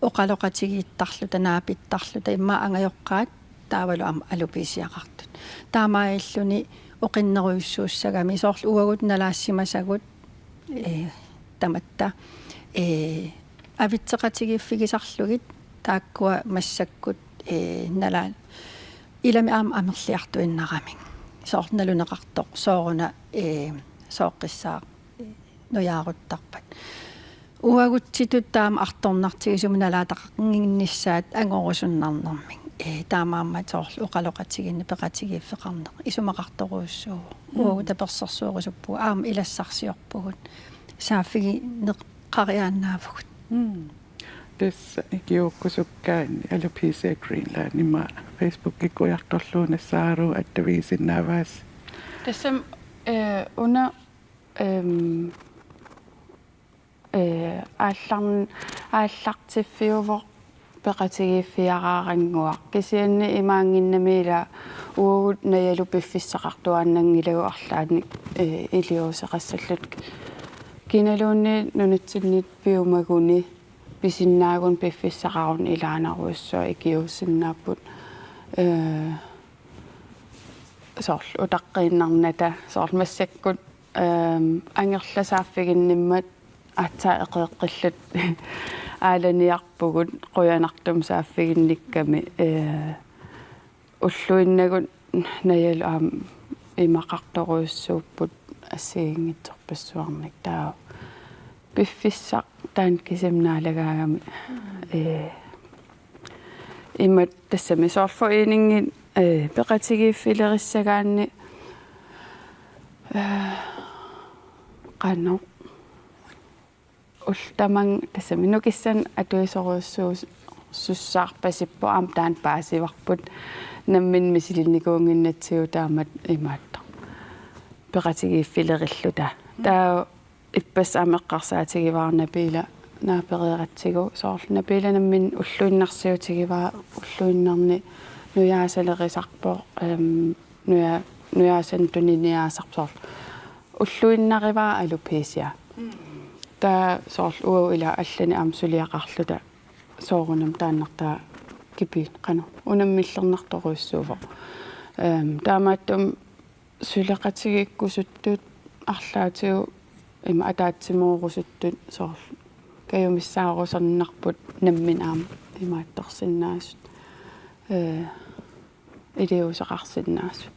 oqaloqatigiittarluta, naapittarluta, immaqa angajoqqaat, taavalu aamma alopecia-qartut. Taamaalilluni oqinnerujussuussagami, soorlu uagut nalaassimasagut, eh, tamatta, eh, avitseqatigiiffigisarlugit, taakkua massakkut, eh, nalaa-, ilami aamma amerliartuinnaramik. Soorlu naluneqartoq, sooruna, eh, sooqqissaaq, eh, nujaaruttarpat. Uagutsitut taama artornartigisumik nalaataqannginnissaat angorusunnarnermik. Eh, taamaammat soorlu oqaloqatigiinneq peqatigiiffeqarneq isumaqartorujussuuvoq. Mm. Uagut tapersersuerusuppugut aamma ilassarsiorpugut. Saaffigineqariaannaavugut. Mm. Tassa ikiuukkusukkaanni Alopecia Greenland ima Facebookikkut ujartorlugu nassaaruit attavigisinnaavaasi. Tassami, eh, una, ehm, eh, aallarn-, aallartiffiuvoq peqatigiiffiaraarannguaq. Kisianni imaannginnami ila uagut najalu piffissaqartuaannanngilagut arlaannik, eh, iliuuseqassalluta. Kinaluunniit nunatsinni piumaguni pisinnaagunik piffissaqaruni ilaannarujussuaq ikiuussinnaapput, eh, soorlu utaqqiinnarnata, soorlu massakkut Ehm, angerlasaaffiginnimmat aatsaat eqeeqqilluta aalaniarpugut qujanartumik saaffiginnikkami, eh, ulluinnagut Najalu aamma imaqartorujussuupput assigiinngitsorpassuarnik, taava piffissaq taanna kisimi naalagaagami, eh, imatut tassami soorlu foreningi, eh, peqatigiiffilerissagaanni, eh, qanoq ullut tamanna tassami nukissanik atuisorujussuussaarpasippoq, aamma taanna paasivarput nammineq misilinnikuunnginnatsigu, taamatut imaattoq peqatigiiffilerilluta. Taava ippassaq aamma eqqarsaatigivara Nabiila naapereeratsigu, soorlu Nabiila nammineq ulluinnarsiutigivara, ulluinnarni nujaasalerisarpoq, ehm, nuja-, nujaasanik tuniniaasarpoq, soorlu ulluinnarivara alopecia. Taava soorlu uagut ila allanik aamma suliaqarluta soorunami taannartaa kipi-, qanoq, unammillernartorujussuuvoq. Ehm, taamaattumik suleqatigiikkusuttut arlaatigut ima ataatsimoorusuttunut soorlu kajumissaarusannarput nammineq aamma imaattorsinnaasut, eh, iliuuseqarsinnaasut.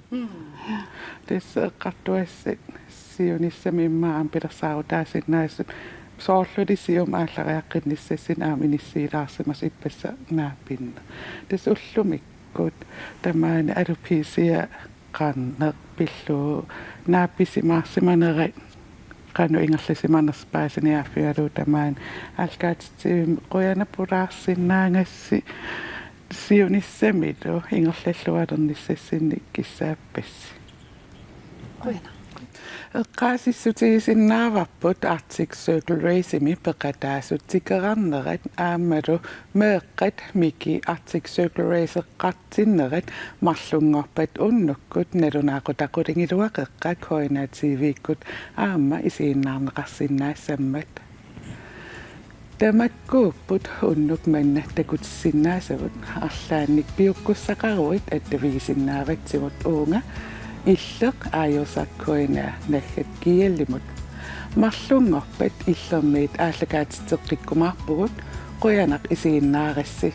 Tassa eqqartugassat siunissami immaqa aamma pilersaarutaasinnaasut, soorluli siumut aallariaqqinnissassinnik aamma inissiilaarsimasoq ippassaq naapinneq. Tassa ullumikkut tamaani alopecia qanoq pillugu naapisimaarsimanerat, qanoq ingerlasimanersoq paasiniaaffigalugu tamaani aallakaatitsivimmi, qujanaq pulaarsinnaagassi, siunissamilu ingerlalluarnissassinnik kissaappassi. Qujanaq. Eqqaasissutigisinnaavarput Arctic Circle Race-imi peqataasut tikerarnerat aammalu meeqqat Miki Arctic Circle Race-eqartinnerat marlunngorpat unnukkut nalunaaqutaq qulingiluaqeqqat H N A T V-kkut aamma isiginnaarneqarsinnaassammat. Tamakkuupput unnuk manna takutissinnaasavut. Arlaannik piukkussaqaruit attavigisinnaavatsigut, uunga Illeq, Ajorsaq K N R naggat G L-imut. Marlunngorpat Illermiit aallakaatitseqqikkumaarpugut, qujanaq isiginnaarassi.